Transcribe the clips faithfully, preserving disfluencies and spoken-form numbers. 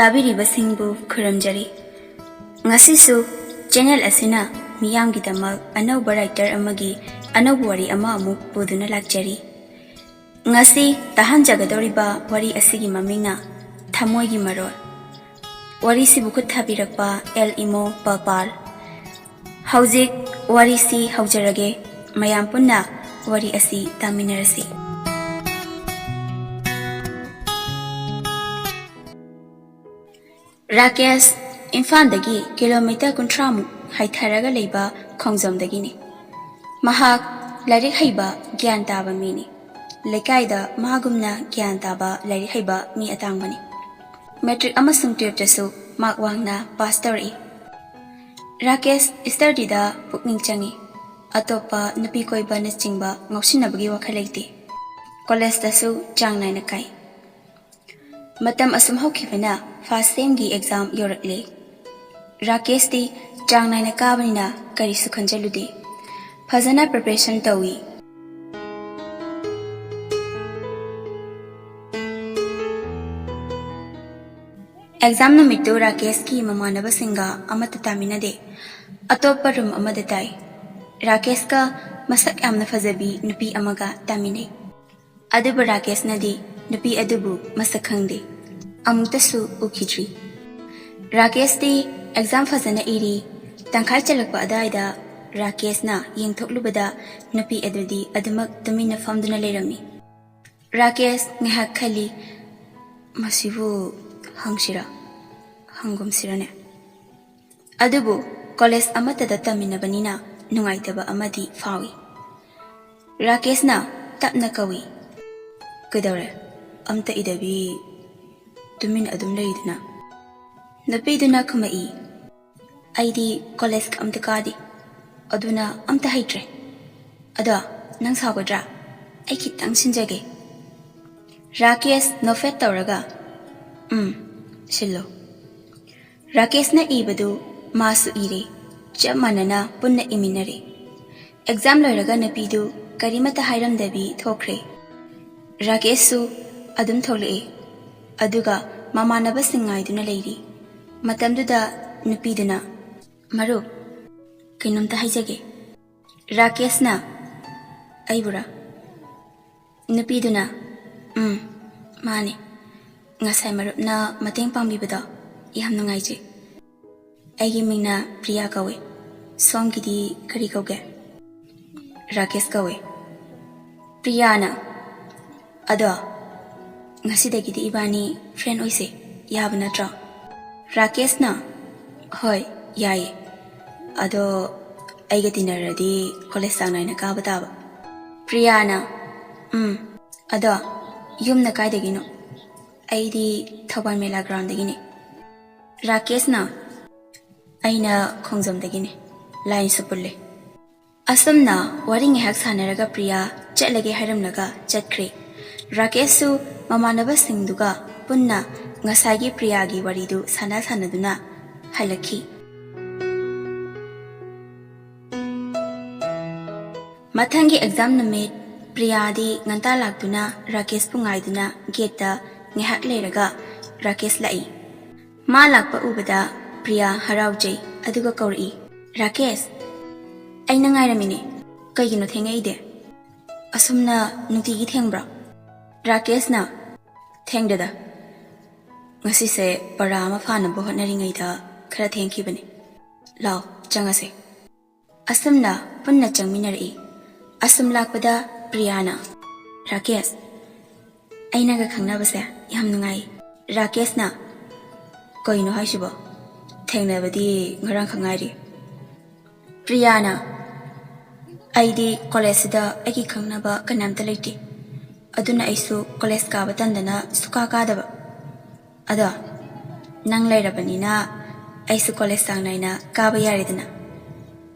ꯇꯥꯕꯤꯔꯤꯕꯁꯤꯡꯕꯨ ꯈꯨꯔꯨꯝꯖꯔꯤ꯫ ꯉꯁꯤꯁꯨ ꯆꯦꯅꯦꯜ ꯑꯁꯤꯅ ꯃꯤꯌꯥꯝꯒꯤꯗꯃꯛ ꯑꯅꯧꯕ ꯔꯥꯏꯇꯔ ꯑꯃꯒꯤ ꯑꯅꯧꯕ ꯋꯥꯔꯤ ꯑꯃ ꯑꯃꯨꯛ ꯄꯨꯗꯨꯅ ꯂꯥꯛꯆꯔꯤ꯫ ꯉꯁꯤ ꯇꯥꯍꯟꯖꯒꯗꯧꯔꯤꯕ ꯋꯥꯔꯤ ꯑꯁꯤꯒꯤ ꯃꯃꯤꯡꯅ ꯊꯃꯣꯏꯒꯤ ꯃꯔꯣꯜ꯫ ꯋꯥꯔꯤꯁꯤꯕꯨ ꯈꯨꯠ ꯊꯥꯕꯤꯔꯛꯄ ꯑꯦꯜ ꯏꯃꯣ ꯄꯄꯥꯜ꯫ ꯍꯧꯖꯤꯛ ꯋꯥꯔꯤꯁꯤ ꯍꯧꯖꯔꯒꯦ꯫ ꯃꯌꯥꯝ ꯄꯨꯟꯅ ꯋꯥꯔꯤ ꯑꯁꯤ ꯇꯥꯃꯤꯟꯅꯔꯁꯤ꯫ ꯔꯥꯀꯦꯁ ꯏꯝꯐꯥꯜꯗꯒꯤ ꯀꯤꯂꯣꯃꯤꯇꯔ ꯀꯨꯟꯊ꯭ꯔꯥꯃꯨꯛ ꯍꯥꯏꯊꯔꯒ ꯂꯩꯕ ꯈꯣꯡꯖꯣꯝꯗꯒꯤꯅꯤ꯫ ꯃꯍꯥꯛ ꯂꯥꯏꯔꯤꯛ ꯍꯩꯕ, ꯒ꯭ꯌꯥꯟ ꯇꯥꯕ ꯃꯤꯅꯤ꯫ ꯂꯩꯀꯥꯏꯗ ꯃꯥꯒꯨꯝꯅ ꯒ꯭ꯌꯥꯟ ꯇꯥꯕ, ꯂꯥꯏꯔꯤꯛ ꯍꯩꯕ ꯃꯤ ꯑꯇꯥꯡꯕꯅꯤ꯫ ꯃꯦꯇ꯭ꯔꯤꯛ ꯑꯃꯁꯨꯡ ꯇꯨꯌꯦꯜꯞꯇꯁꯨ ꯃꯥꯔꯛ ꯋꯥꯡꯅ ꯄꯥꯁ ꯇꯧꯔꯛꯏ꯫ ꯔꯥꯀꯦꯁ ꯁ꯭ꯇꯗꯤꯗ ꯄꯨꯛꯅꯤꯡ ꯆꯪꯏ꯫ ꯑꯇꯣꯞꯄ ꯅꯨꯄꯤ ꯀꯣꯏꯕꯅꯆꯤꯡꯕ ꯉꯥꯎꯁꯤꯟꯅꯕꯒꯤ ꯋꯥꯈꯜ ꯂꯩꯇꯦ꯫ ꯀꯣꯂꯦꯖꯇꯁꯨ ꯆꯥꯡ ꯅꯥꯏꯅ ꯀꯥꯏ꯫ ꯃꯇꯝ ꯑꯁꯨꯝ ꯍꯧꯈꯤꯕꯅ ꯐꯥꯔꯁ ꯁꯦꯝꯒꯤ ꯑꯦꯛꯖꯥꯝ ꯌꯧꯔꯛꯂꯦ꯫ ꯔꯥꯀꯦꯁꯇꯤ ꯆꯥꯡ ꯅꯥꯏꯅ ꯀꯥꯕꯅꯤꯅ ꯀꯔꯤꯁꯨ ꯈꯟꯖꯜꯂꯨꯗꯦ꯫ ꯐꯖꯅ ꯄ꯭ꯔꯤꯄꯦꯔꯦꯁꯟ ꯇꯧꯏ꯫ ꯑꯦꯛꯖꯥꯝ ꯅꯨꯃꯤꯠꯇꯨ ꯔꯥꯀꯦꯁꯀꯤ ꯃꯃꯥꯟꯅꯕꯁꯤꯡꯒ ꯑꯃꯠꯇ ꯇꯥꯃꯤꯟꯅꯗꯦ꯫ ꯑꯇꯣꯞꯄ ꯔꯨꯝ ꯑꯃꯗ ꯇꯥꯏ꯫ ꯔꯥꯀꯦꯁꯀ ꯃꯁꯛ ꯌꯥꯝꯅ ꯐꯖꯕꯤ ꯅꯨꯄꯤ ꯑꯃꯒ ꯇꯥꯃꯤꯟꯅꯩ꯫ ꯑꯗꯨꯕꯨ ꯔꯥꯀꯦꯁꯅꯗꯤ ꯅꯨꯄꯤ ꯑꯗꯨꯕꯨ ꯃꯁꯛ ꯈꯪꯗꯦ, ꯑꯃꯨꯛꯇꯁꯨ ꯎꯈꯤꯗ꯭ꯔꯤ꯫ ꯔꯥꯀꯦꯁꯇꯤ ꯑꯦꯛꯖꯥꯝ ꯐꯖꯅ ꯏꯔꯤ꯫ ꯇꯪꯈꯥꯏ ꯆꯜꯂꯛꯄ ꯑꯗꯨꯋꯥꯏꯗ ꯔꯥꯀꯦꯁꯅ ꯌꯦꯡꯊꯣꯛꯂꯨꯕꯗ ꯅꯨꯄꯤ ꯑꯗꯨꯗꯤ ꯑꯗꯨꯃꯛ ꯇꯨꯃꯤꯟꯅ ꯐꯝꯗꯨꯅ ꯂꯩꯔꯝꯃꯤ꯫ ꯔꯥꯀꯦꯁ ꯉꯥꯏꯍꯥꯛ ꯈꯜꯂꯤ, "ꯃꯁꯤꯕꯨ ꯍꯪꯁꯤꯔꯥ? ꯍꯪꯒꯨꯝꯁꯤꯔꯅꯦ?" ꯑꯗꯨꯕꯨ ꯀꯣꯂꯦꯖ ꯑꯃꯠꯇꯗ ꯇꯝꯃꯤꯟꯅꯕꯅꯤꯅ ꯅꯨꯡꯉꯥꯏꯇꯕ ꯑꯃꯗꯤ ꯐꯥꯎꯏ꯫ ꯔꯥꯀꯦꯁꯅ ꯇꯞꯅ ꯀꯧꯏ, "ꯀꯩꯗꯧꯔꯦ? ꯑꯝꯇ ꯏꯗꯕꯤ ꯇꯨꯃꯤꯟ ꯑꯗꯨꯝ ꯂꯩꯔꯤꯗꯨꯅ?" ꯅꯨꯄꯤꯗꯨꯅ ꯈꯨꯝꯃꯛꯏ, "ꯑꯩꯗꯤ ꯀꯣꯂꯦꯖꯀ ꯑꯝꯇ ꯀꯥꯗꯦ, ꯑꯗꯨꯅ ꯑꯝꯇ ꯍꯩꯇ꯭ꯔꯦ꯫ ꯑꯗꯣ ꯅꯪ ꯁꯥꯎꯒꯗ꯭ꯔꯥ? ꯑꯩ ꯈꯤꯇꯪ ꯁꯤꯟꯖꯒꯦ꯫" ꯔꯥꯀꯦꯁ ꯅꯣꯐꯦꯠ ꯇꯧꯔꯒ, "ꯎꯝ, ꯁꯤꯜꯂꯣ꯫" ꯔꯥꯀꯦꯁꯅ ꯏꯕꯗꯨ ꯃꯥꯁꯨ ꯏꯔꯦ꯫ ꯆꯞ ꯃꯥꯟꯅꯅ ꯄꯨꯟꯅ ꯏꯃꯤꯟꯅꯔꯦ꯫ ꯑꯦꯛꯖꯥꯝ ꯂꯣꯏꯔꯒ ꯅꯨꯄꯤꯗꯨ ꯀꯔꯤꯃꯠꯇ ꯍꯥꯏꯔꯝꯗꯕꯤ ꯊꯣꯛꯈ꯭ꯔꯦ꯫ ꯔꯥꯀꯦꯁꯁꯨ ꯑꯗꯨꯝ ꯊꯣꯛꯂꯛꯑꯦ꯫ ꯑꯗꯨꯒ ꯃꯃꯥꯟꯅꯕꯁꯤꯡ ꯉꯥꯏꯗꯨꯅ ꯂꯩꯔꯤ꯫ ꯃꯇꯝꯗꯨꯗ ꯅꯨꯄꯤꯗꯨꯅ, "ꯃꯔꯨꯞ, ꯀꯩꯅꯣꯝꯇ ꯍꯥꯏꯖꯒꯦ꯫" ꯔꯥꯀꯦꯁꯅ, "ꯑꯩꯕꯨꯔꯥ?" ꯅꯨꯄꯤꯗꯨꯅ, "ꯎꯝ, ꯃꯥꯅꯦ꯫ ꯉꯁꯥꯏ ꯃꯔꯨꯞꯅ ꯃꯇꯦꯡ ꯄꯥꯡꯕꯤꯕꯗꯣ ꯌꯥꯝ ꯅꯨꯡꯉꯥꯏꯖꯩ꯫ ꯑꯩꯒꯤ ꯃꯤꯡꯅ ꯄ꯭ꯔꯤꯌꯥ ꯀꯧꯏ꯫ ꯁꯣꯝꯒꯤꯗꯤ ꯀꯔꯤ ꯀꯧꯒꯦ?" "ꯔꯥꯀꯦꯁ ꯀꯧꯏ꯫" ꯄ꯭ꯔꯤꯌꯥꯅ, "ꯑꯗꯣ ꯉꯁꯤꯗꯒꯤꯗꯤ ꯏꯕꯥꯅꯤ friend ꯑꯣꯏꯁꯦ, ꯌꯥꯕ ꯅꯠꯇ꯭ꯔꯣ?" ꯔꯥꯀꯦꯁꯅ, "ꯍꯣꯏ, ꯌꯥꯏꯌꯦ꯫ ꯑꯗꯣ ꯑꯩꯒ ꯇꯤꯟꯅꯔꯗꯤ ꯀꯣꯂꯦꯖ ꯆꯥꯡ ꯅꯥꯏꯅ ꯀꯥꯕ ꯇꯥꯕ꯫" ꯄ꯭ꯔꯤꯌꯥꯅ, "ꯎꯝ, ꯑꯗꯣ ꯌꯨꯝꯅ ꯀꯥꯏꯗꯒꯤꯅꯣ?" "ꯑꯩꯗꯤ ꯊꯧꯕꯥꯜ ꯃꯦꯂꯥ groundꯗꯒꯤꯅꯦ꯫" ꯔꯥꯀꯦꯁꯅ, "ꯑꯩꯅ ꯈꯣꯡꯖꯣꯝꯗꯒꯤꯅꯦ꯫ Lineꯁꯨ ꯄꯨꯜꯂꯦ꯫" ꯑꯁꯨꯝꯅ ꯋꯥꯔꯤ ꯉꯥꯏꯍꯥꯛ ꯁꯥꯟꯅꯔꯒ ꯄ꯭ꯔꯤꯌꯥ ꯆꯠꯂꯒꯦ ꯍꯥꯏꯔꯝꯂꯒ ꯆꯠꯈ꯭ꯔꯦ꯫ ꯔꯥꯀꯦꯁꯁꯨ ꯃꯃꯥꯟꯅꯕꯁꯤꯡꯗꯨꯒ ꯄꯨꯟꯅ ꯉꯁꯥꯏꯒꯤ ꯄ꯭ꯔꯤꯌꯥꯒꯤ ꯋꯥꯔꯤꯗꯨ ꯁꯥꯟꯅ ꯁꯥꯟꯅꯗꯨꯅ ꯍꯜꯂꯛꯈꯤ꯫ ꯃꯊꯪꯒꯤ exam ꯅꯨꯃꯤꯠ ꯄ꯭ꯔꯤꯌꯥꯗꯤ ꯉꯟꯇꯥ ꯂꯥꯛꯇꯨꯅ ꯔꯥꯀꯦꯁꯄꯨ ꯉꯥꯏꯗꯨꯅ gateꯇ ꯉꯥꯏꯍꯥꯛ ꯂꯩꯔꯒ ꯔꯥꯀꯦꯁ ꯂꯥꯛꯏ꯫ ꯃꯥ ꯂꯥꯛꯄ ꯎꯕꯗ ꯄ꯭ꯔꯤꯌꯥ ꯍꯔꯥꯎꯖꯩ, ꯑꯗꯨꯒ ꯀꯧꯔꯛꯏ, "ꯔꯥꯀꯦꯁ, ꯑꯩꯅ ꯉꯥꯏꯔꯝꯃꯤꯅꯦ꯫ ꯀꯩꯒꯤꯅꯣ ꯊꯦꯡꯉꯛꯏꯗꯤ? ꯑꯁꯨꯝꯅ ꯅꯨꯡꯇꯤꯒꯤ ꯊꯦꯡꯕ꯭ꯔꯣ?" ꯔꯥꯀꯦꯁꯅ, "ꯊꯦꯡꯗꯦꯗ꯫ ꯉꯁꯤꯁꯦ ꯄꯔꯥ ꯑꯃ ꯐꯥꯅꯕ ꯍꯣꯠꯅꯔꯤꯉꯩꯗ ꯈꯔ ꯊꯦꯡꯈꯤꯕꯅꯦ꯫ ꯂꯥꯎ, ꯆꯪꯉꯁꯦ꯫" ꯑꯁꯨꯝꯅ ꯄꯨꯟꯅ ꯆꯪꯃꯤꯟꯅꯔꯛꯏ꯫ ꯑꯁꯨꯝ ꯂꯥꯛꯄꯗ ꯄ꯭ꯔꯤꯌꯥꯅ, "ꯔꯥꯀꯦꯁ, ꯑꯩꯅꯒ ꯈꯪꯅꯕꯁꯦ ꯌꯥꯝ ꯅꯨꯡꯉꯥꯏ꯫" ꯔꯥꯀꯦꯁꯅ, "ꯀꯩꯅꯣ ꯍꯥꯏꯁꯤꯕꯣ? ꯊꯦꯡꯅꯕꯗꯤ ꯉꯔꯥꯡꯈꯛ ꯉꯥꯏꯔꯤ꯫" ꯄ꯭ꯔꯤꯌꯥꯅ, "ꯑꯩꯗꯤ ꯀꯣꯂꯦꯖꯁꯤꯗ ꯑꯩꯒꯤ ꯈꯪꯅꯕ ꯀꯅꯥꯝꯇ ꯂꯩꯇꯦ꯫ ꯑꯗꯨꯅ ꯑꯩꯁꯨ ꯀꯣꯂꯦꯖ ꯀꯥꯕ ꯇꯟꯗꯅ ꯁꯨꯀꯥ ꯀꯥꯗꯕ꯫ ꯑꯗꯣ ꯅꯪ ꯂꯩꯔꯕꯅꯤꯅ ꯑꯩꯁꯨ ꯀꯣꯂꯦꯖ ꯆꯥꯡ ꯅꯥꯏꯅ ꯀꯥꯕ ꯌꯥꯔꯦꯗꯅ,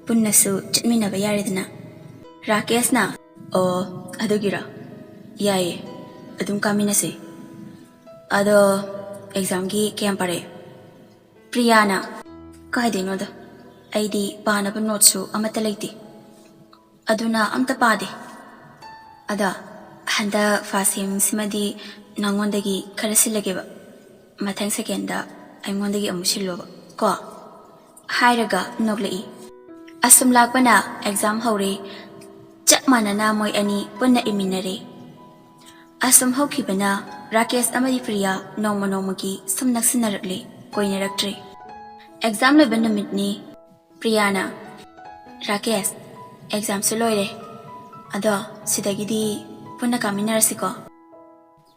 ꯄꯨꯟꯅꯁꯨ ꯆꯠꯃꯤꯟꯅꯕ ꯌꯥꯔꯦꯗꯅ꯫" ꯔꯥꯀꯦꯁꯅ, "ꯑꯣ, ꯑꯗꯨꯒꯤꯔꯣ? ꯌꯥꯏꯌꯦ, ꯑꯗꯨꯝ ꯀꯥꯃꯤꯟꯅꯁꯦ꯫ ꯑꯗꯣ examꯒꯤ ꯀꯌꯥꯝ ꯄꯥꯔꯛꯑꯦ?" ꯄ꯭ꯔꯤꯌꯥꯅ, "ꯀꯥꯏꯗꯩꯅꯣꯗ, ꯑꯩꯗꯤ ꯄꯥꯅꯕ noteꯁꯨ ꯑꯃꯠꯇ ꯂꯩꯇꯦ꯫ ꯑꯗꯨꯅ ꯑꯝꯇ ꯄꯥꯗꯦ꯫ ꯑꯗꯣ ꯍꯟꯗꯛ first semꯁꯤꯃꯗꯤ ꯅꯉꯣꯟꯗꯒꯤ ꯈꯔ ꯁꯤꯜꯂꯒꯦꯕ꯫ ꯃꯊꯪ ꯁꯦꯀꯦꯟꯗ ꯑꯩꯉꯣꯟꯗꯒꯤ ꯑꯃꯨꯛ ꯁꯤꯜꯂꯣꯕ ꯀꯣ, ꯍꯥꯏꯔꯒ ꯅꯣꯛꯂꯛꯏ꯫ ꯑꯁꯨꯝ ꯂꯥꯛꯄꯅ ꯑꯦꯛꯖꯥꯝ ꯍꯧꯔꯦ꯫ ꯆꯞ ꯃꯥꯟꯅꯅ ꯃꯣꯏ ꯑꯅꯤ ꯄꯨꯟꯅ ꯏꯃꯤꯟꯅꯔꯦ꯫ ꯑꯁꯨꯝ ꯍꯧꯈꯤꯕꯅ ꯔꯥꯀꯦꯁ ꯑꯃꯗꯤ ꯄ꯭ꯔꯤꯌꯥ ꯅꯣꯡꯃ ꯅꯣꯡꯃꯒꯤ ꯁꯨꯝ ꯅꯛꯁꯤꯟꯅꯔꯛꯂꯦ, ꯀꯣꯏꯅꯔꯛꯇ꯭ꯔꯦ꯫ ꯑꯦꯛꯖꯥꯝ ꯂꯣꯏꯕ ꯅꯨꯃꯤꯠꯅꯤ꯫ ꯄ꯭ꯔꯤꯌꯥꯅ, "ꯔꯥꯀꯦꯁ, ꯑꯦꯛꯖꯥꯝꯁꯨ ꯂꯣꯏꯔꯦ, ꯑꯗꯣ ꯁꯤꯗꯒꯤꯗꯤ ꯄꯨꯟꯅ ꯀꯥꯃꯤꯟꯅꯔꯁꯤꯀꯣ꯫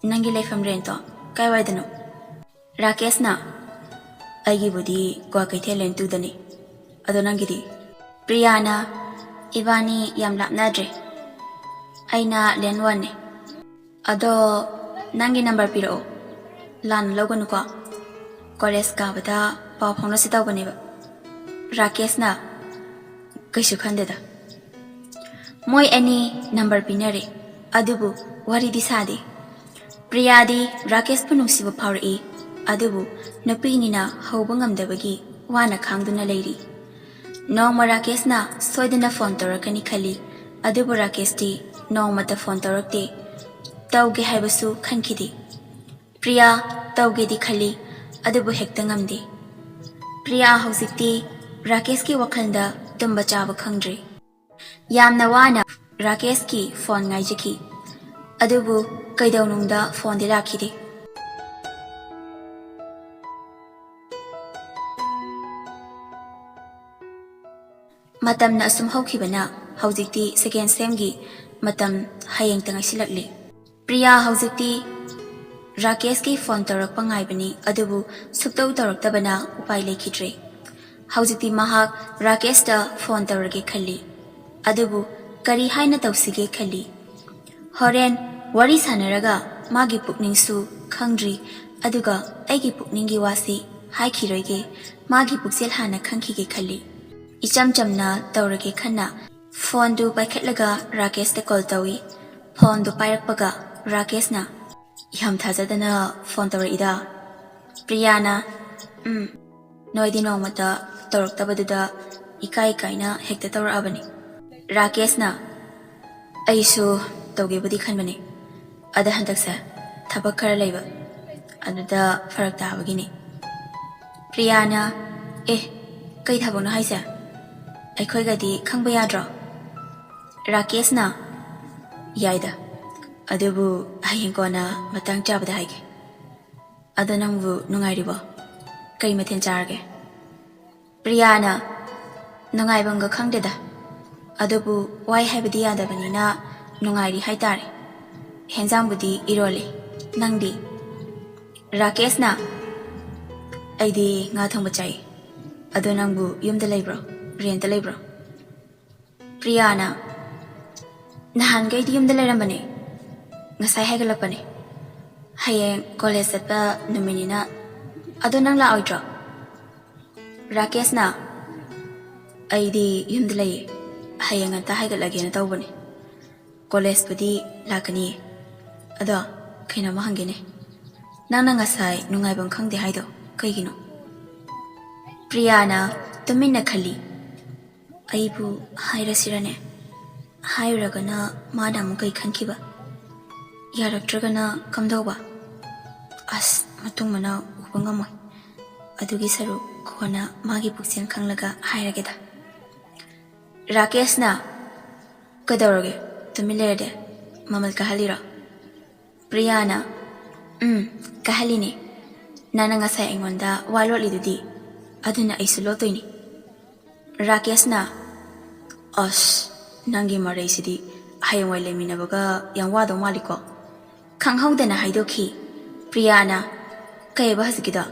ꯅꯪꯒꯤ ꯂꯩꯐꯝ ꯔꯦꯟꯇꯣ ꯀꯥꯏꯋꯥꯏꯗꯅꯣ?" ꯔꯥꯀꯦꯁꯅ, "ꯑꯩꯒꯤꯕꯨꯗꯤ ꯀ꯭ꯋꯥꯀꯩꯊꯦꯜ ꯂꯦꯟ ꯇꯨꯗꯅꯤ, ꯑꯗꯣ ꯅꯪꯒꯤꯗꯤ?" ꯄ꯭ꯔꯤꯌꯥꯅ, "ꯏꯕꯥꯅꯤ ꯌꯥꯝ ꯂꯥꯞꯅꯗ꯭ꯔꯦ, ꯑꯩꯅ ꯂꯦꯟ ꯋꯥꯟꯅꯦ꯫ ꯑꯗꯣ ꯅꯪꯒꯤ ꯅꯝꯕꯔ ꯄꯤꯔꯛꯑꯣ, ꯂꯥꯟꯅ ꯂꯧꯒꯅꯨꯀꯣ, ꯀꯣꯂꯦꯖ ꯀꯥꯕꯗ ꯄꯥꯎ ꯐꯥꯎꯅꯁꯤ ꯇꯧꯕꯅꯦꯕ"꯫ ꯔꯥꯀꯦꯁꯅ, "ꯀꯩꯁꯨ ꯈꯟꯗꯦꯗ"꯫ ꯃꯣꯏ ꯑꯅꯤ ꯅꯝꯕꯔ ꯄꯤꯅꯔꯦ, ꯑꯗꯨꯕꯨ ꯋꯥꯔꯤꯗꯤ ꯁꯥꯗꯦ꯫ ꯄ꯭ꯔꯤꯌꯥꯗꯤ ꯔꯥꯀꯦꯁꯄꯨ ꯅꯨꯡꯁꯤꯕ ꯐꯥꯎꯔꯛꯏ, ꯑꯗꯨꯕꯨ ꯅꯨꯄꯤꯅꯤꯅ ꯍꯧꯕ ꯉꯝꯗꯕꯒꯤ ꯋꯥꯅ ꯈꯥꯡꯗꯨꯅ ꯂꯩꯔꯤ꯫ ꯅꯣꯡꯃ ꯔꯥꯀꯦꯁꯅ ꯁꯣꯏꯗꯅ ꯐꯣꯟ ꯇꯧꯔꯛꯀꯅꯤ ꯈꯜꯂꯤ, ꯑꯗꯨꯕꯨ ꯔꯥꯀꯦꯁꯇꯤ ꯅꯣꯡꯃꯇ ꯐꯣꯟ ꯇꯧꯔꯛꯇꯦ꯫ ꯇꯧꯒꯦ ꯍꯥꯏꯕꯁꯨ ꯈꯟꯈꯤꯗꯦ꯫ ꯄ꯭ꯔꯤꯌꯥ ꯇꯧꯒꯦꯗꯤ ꯈꯜꯂꯤ, ꯑꯗꯨꯕꯨ ꯍꯦꯛꯇ ꯉꯝꯗꯦ꯫ ꯄ꯭ꯔꯤꯌꯥ ꯍꯧꯖꯤꯛꯇꯤ ꯔꯥꯀꯦꯁꯀꯤ ꯋꯥꯈꯜꯗ ꯇꯨꯝꯕ ꯆꯥꯕ ꯈꯪꯗ꯭ꯔꯦ꯫ ꯌꯥꯝꯅ ꯋꯥꯅ ꯔꯥꯀꯦꯁꯀꯤ ꯐꯣꯟ ꯉꯥꯏꯖꯈꯤ, ꯑꯗꯨꯕꯨ ꯀꯩꯗꯧꯅꯨꯡꯗ ꯐꯣꯟꯗꯤ ꯂꯥꯛꯈꯤꯗꯦ꯫ ꯃꯇꯝꯅ ꯑꯁꯨꯝ ꯍꯧꯈꯤꯕꯅ ꯍꯧꯖꯤꯛꯇꯤ ꯁꯦꯀꯦꯟ ꯁꯦꯝꯒꯤ ꯃꯇꯝ ꯍꯌꯦꯡꯇ ꯉꯥꯏꯁꯤꯜꯂꯛꯂꯤ꯫ ꯄ꯭ꯔꯤꯌꯥ ꯍꯧꯖꯤꯛꯇꯤ ꯔꯥꯀꯦꯁꯀꯤ ꯐꯣꯟ ꯇꯧꯔꯛꯄ ꯉꯥꯏꯕꯅꯤ, ꯑꯗꯨꯕꯨ ꯁꯨꯛꯇꯧ ꯇꯧꯔꯛꯇꯕꯅ ꯎꯄꯥꯏ ꯂꯩꯈꯤꯗ꯭ꯔꯦ꯫ ꯍꯧꯖꯤꯛꯇꯤ ꯃꯍꯥꯛ ꯔꯥꯀꯦꯁꯇ ꯐꯣꯟ ꯇꯧꯔꯒꯦ ꯈꯜꯂꯤ, ꯑꯗꯨꯕꯨ ꯀꯔꯤ ꯍꯥꯏꯅ ꯇꯧꯁꯤꯒꯦ ꯈꯜꯂꯤ꯫ ꯍꯣꯔꯦꯟ ꯋꯥꯔꯤ ꯁꯥꯟꯅꯔꯒ ꯃꯥꯒꯤ ꯄꯨꯛꯅꯤꯡꯁꯨ ꯈꯪꯗ꯭ꯔꯤ, ꯑꯗꯨꯒ ꯑꯩꯒꯤ ꯄꯨꯛꯅꯤꯡꯒꯤ ꯋꯥꯁꯤ ꯍꯥꯏꯈꯤꯔꯣꯏꯒꯦ, ꯃꯥꯒꯤ ꯄꯨꯛꯆꯦꯜ ꯍꯥꯟꯅ ꯈꯪꯈꯤꯒꯦ ꯈꯜꯂꯤ꯫ ꯏꯆꯝ ꯆꯝꯅ ꯇꯧꯔꯒꯦ ꯈꯟꯅ ꯐꯣꯟꯗꯨ ꯄꯥꯏꯈꯠꯂꯒ ꯔꯥꯀꯦꯁꯇ ꯀꯣꯜ ꯇꯧꯏ꯫ ꯐꯣꯟꯗꯨ ꯄꯥꯏꯔꯛꯄꯒ ꯔꯥꯀꯦꯁꯅ, "ꯌꯥꯝ ꯊꯥꯖꯗꯅ ꯐꯣꯟ ꯇꯧꯔꯛꯏꯗ"꯫ ꯄ꯭ꯔꯤꯌꯥꯅ, "ꯎꯝ, ꯅꯣꯏꯗꯤ ꯅꯣꯡꯃꯇ ꯇꯧꯔꯛꯇꯕꯗꯨꯗ ꯏꯀꯥꯏ ꯏꯀꯥꯏꯅ ꯍꯦꯛꯇ ꯇꯧꯔꯛꯑꯕꯅꯤ"꯫ ꯔꯥꯀꯦꯁꯅ, "ꯑꯩꯁꯨ ꯇꯧꯒꯦꯕꯨꯗꯤ ꯈꯟꯕꯅꯤ, ꯑꯗ ꯍꯟꯗꯛꯁꯦ ꯊꯕꯛ ꯈꯔ ꯂꯩꯕ, ꯑꯗꯨꯗ ꯐꯔꯛ ꯇꯥꯕꯒꯤꯅꯦ꯫ ꯄ꯭ꯔꯤꯌꯥꯅ, "ꯑꯦ, ꯀꯩ ꯊꯕꯛꯅꯣ ꯍꯥꯏꯁꯦ? ꯑꯩꯈꯣꯏꯒꯗꯤ ꯈꯪꯕ ꯌꯥꯗ꯭ꯔꯣ?" ꯔꯥꯀꯦꯁꯅ, "ꯌꯥꯏꯗ, ꯑꯗꯨꯕꯨ ꯍꯌꯦꯡ ꯀꯣꯟꯅ ꯃꯇꯥꯡ ꯆꯥꯕꯗ ꯍꯥꯏꯒꯦ꯫ ꯑꯗꯣ ꯅꯪꯕꯨ ꯅꯨꯡꯉꯥꯏꯔꯤꯕꯣ? ꯀꯩ ꯃꯊꯦꯜ ꯆꯥꯔꯒꯦ?" ꯄ꯭ꯔꯤꯌꯥꯅ, "ꯅꯨꯡꯉꯥꯏꯐꯝꯒ ꯈꯪꯗꯦꯗ, ꯑꯗꯨꯕꯨ ꯋꯥꯏ ꯍꯥꯏꯕꯗꯤ ꯌꯥꯗꯕꯅꯤꯅ ꯅꯨꯡꯉꯥꯏꯔꯤ ꯍꯥꯏꯇꯥꯔꯦ꯫ ꯍꯦꯟꯖꯥꯡꯕꯨꯗꯤ ꯏꯔꯣꯜꯂꯤ꯫ ꯅꯪꯗꯤ?" ꯔꯥꯀꯦꯁꯅ, "ꯑꯩꯗꯤ ꯉꯥ ꯊꯣꯡꯕ ꯆꯥꯏ꯫ ꯑꯗꯣ ꯅꯪꯕꯨ ꯌꯨꯝꯗ ꯂꯩꯕ꯭ꯔꯣ? ꯔꯦꯟꯇ ꯂꯩꯕ꯭ꯔꯣ?" ꯄ꯭ꯔꯤꯌꯥꯅ, "ꯅꯍꯥꯟꯈꯩꯗꯤ ꯌꯨꯝꯗ ꯂꯩꯔꯝꯕꯅꯦ, ꯉꯁꯥꯏ ꯍꯥꯏꯒꯠꯂꯛꯄꯅꯦ꯫ ꯍꯌꯦꯡ ꯀꯣꯂꯦꯖ ꯆꯠꯄ ꯅꯨꯃꯤꯠꯅꯤꯅ꯫ ꯑꯗꯣ ꯅꯪ ꯂꯥꯛꯑꯣꯏꯗ꯭ꯔꯣ?" ꯔꯥꯀꯦꯁꯅ, "ꯑꯩꯗꯤ ꯌꯨꯝꯗ ꯂꯩꯌꯦ, ꯍꯌꯦꯡ ꯉꯟꯇꯥ ꯍꯥꯏꯒꯠꯂꯒꯦꯅ ꯇꯧꯕꯅꯦ꯫ ꯀꯣꯂꯦꯖꯄꯨꯗꯤ ꯂꯥꯛꯀꯅꯤꯌꯦ꯫ ꯑꯗꯣ ꯀꯩꯅꯣꯝꯃ ꯍꯪꯒꯦꯅꯦ, ꯅꯪꯅ ꯉꯁꯥꯏ ꯅꯨꯡꯉꯥꯏꯐꯝ ꯈꯪꯗꯦ ꯍꯥꯏꯗꯣ ꯀꯩꯒꯤꯅꯣ?" ꯄ꯭ꯔꯤꯌꯥꯅ ꯇꯨꯃꯤꯟꯅ ꯈꯜꯂꯤ꯫ "ꯑꯩꯕꯨ ꯍꯥꯏꯔꯁꯤꯔꯅꯦ? ꯍꯥꯏꯔꯨꯔꯒꯅ ꯃꯥꯅ ꯑꯃꯨꯛ ꯀꯩ ꯈꯟꯈꯤꯕ? ꯌꯥꯔꯛꯇ꯭ꯔꯒꯅ ꯀꯝꯗꯧꯕ? ꯑꯁ, ꯃꯇꯨꯡ ꯃꯅꯥꯎ ꯎꯕ ꯉꯝꯃꯣꯏ꯫ ꯑꯗꯨꯒꯤ ꯁꯔꯨꯛ ꯀꯣꯟꯅ ꯃꯥꯒꯤ ꯄꯨꯛꯆꯦꯜ ꯈꯪꯂꯒ ꯍꯥꯏꯔꯒꯦꯗ꯫" ꯔꯥꯀꯦꯁꯅ, "ꯀꯩꯗꯧꯔꯒꯦ? ꯇꯨꯃꯤꯟ ꯂꯩꯔꯗꯤ ꯃꯃꯜ ꯀꯥꯍꯜꯂꯤꯔꯣ?" ꯄ꯭ꯔꯤꯌꯥꯅ, "ꯎꯝ, ꯀꯥꯍꯜꯂꯤꯅꯦ꯫ ꯅꯪꯅ ꯉꯁꯥꯏ ꯑꯩꯉꯣꯟꯗ ꯋꯥ ꯂꯣꯠꯂꯤꯗꯨꯗꯤ, ꯑꯗꯨꯅ ꯑꯩꯁꯨ ꯂꯣꯠꯇꯣꯏꯅꯤ꯫" ꯔꯥꯀꯦꯁꯅ, "ꯑꯁ, ꯅꯪꯒꯤ ꯃꯔꯩꯁꯤꯗꯤ ꯍꯌꯦꯡꯋꯥꯏ ꯂꯩꯃꯤꯟꯅꯕꯒ ꯌꯥꯝ ꯋꯥꯗꯧ ꯃꯥꯜꯂꯤꯀꯣ?" ꯈꯪꯍꯧꯗꯅ ꯍꯥꯏꯗꯣꯛꯈꯤ꯫ ꯄ꯭ꯔꯤꯌꯥꯅ, "ꯀꯩꯕ ꯍꯧꯖꯤꯛꯀꯤꯗꯣ?"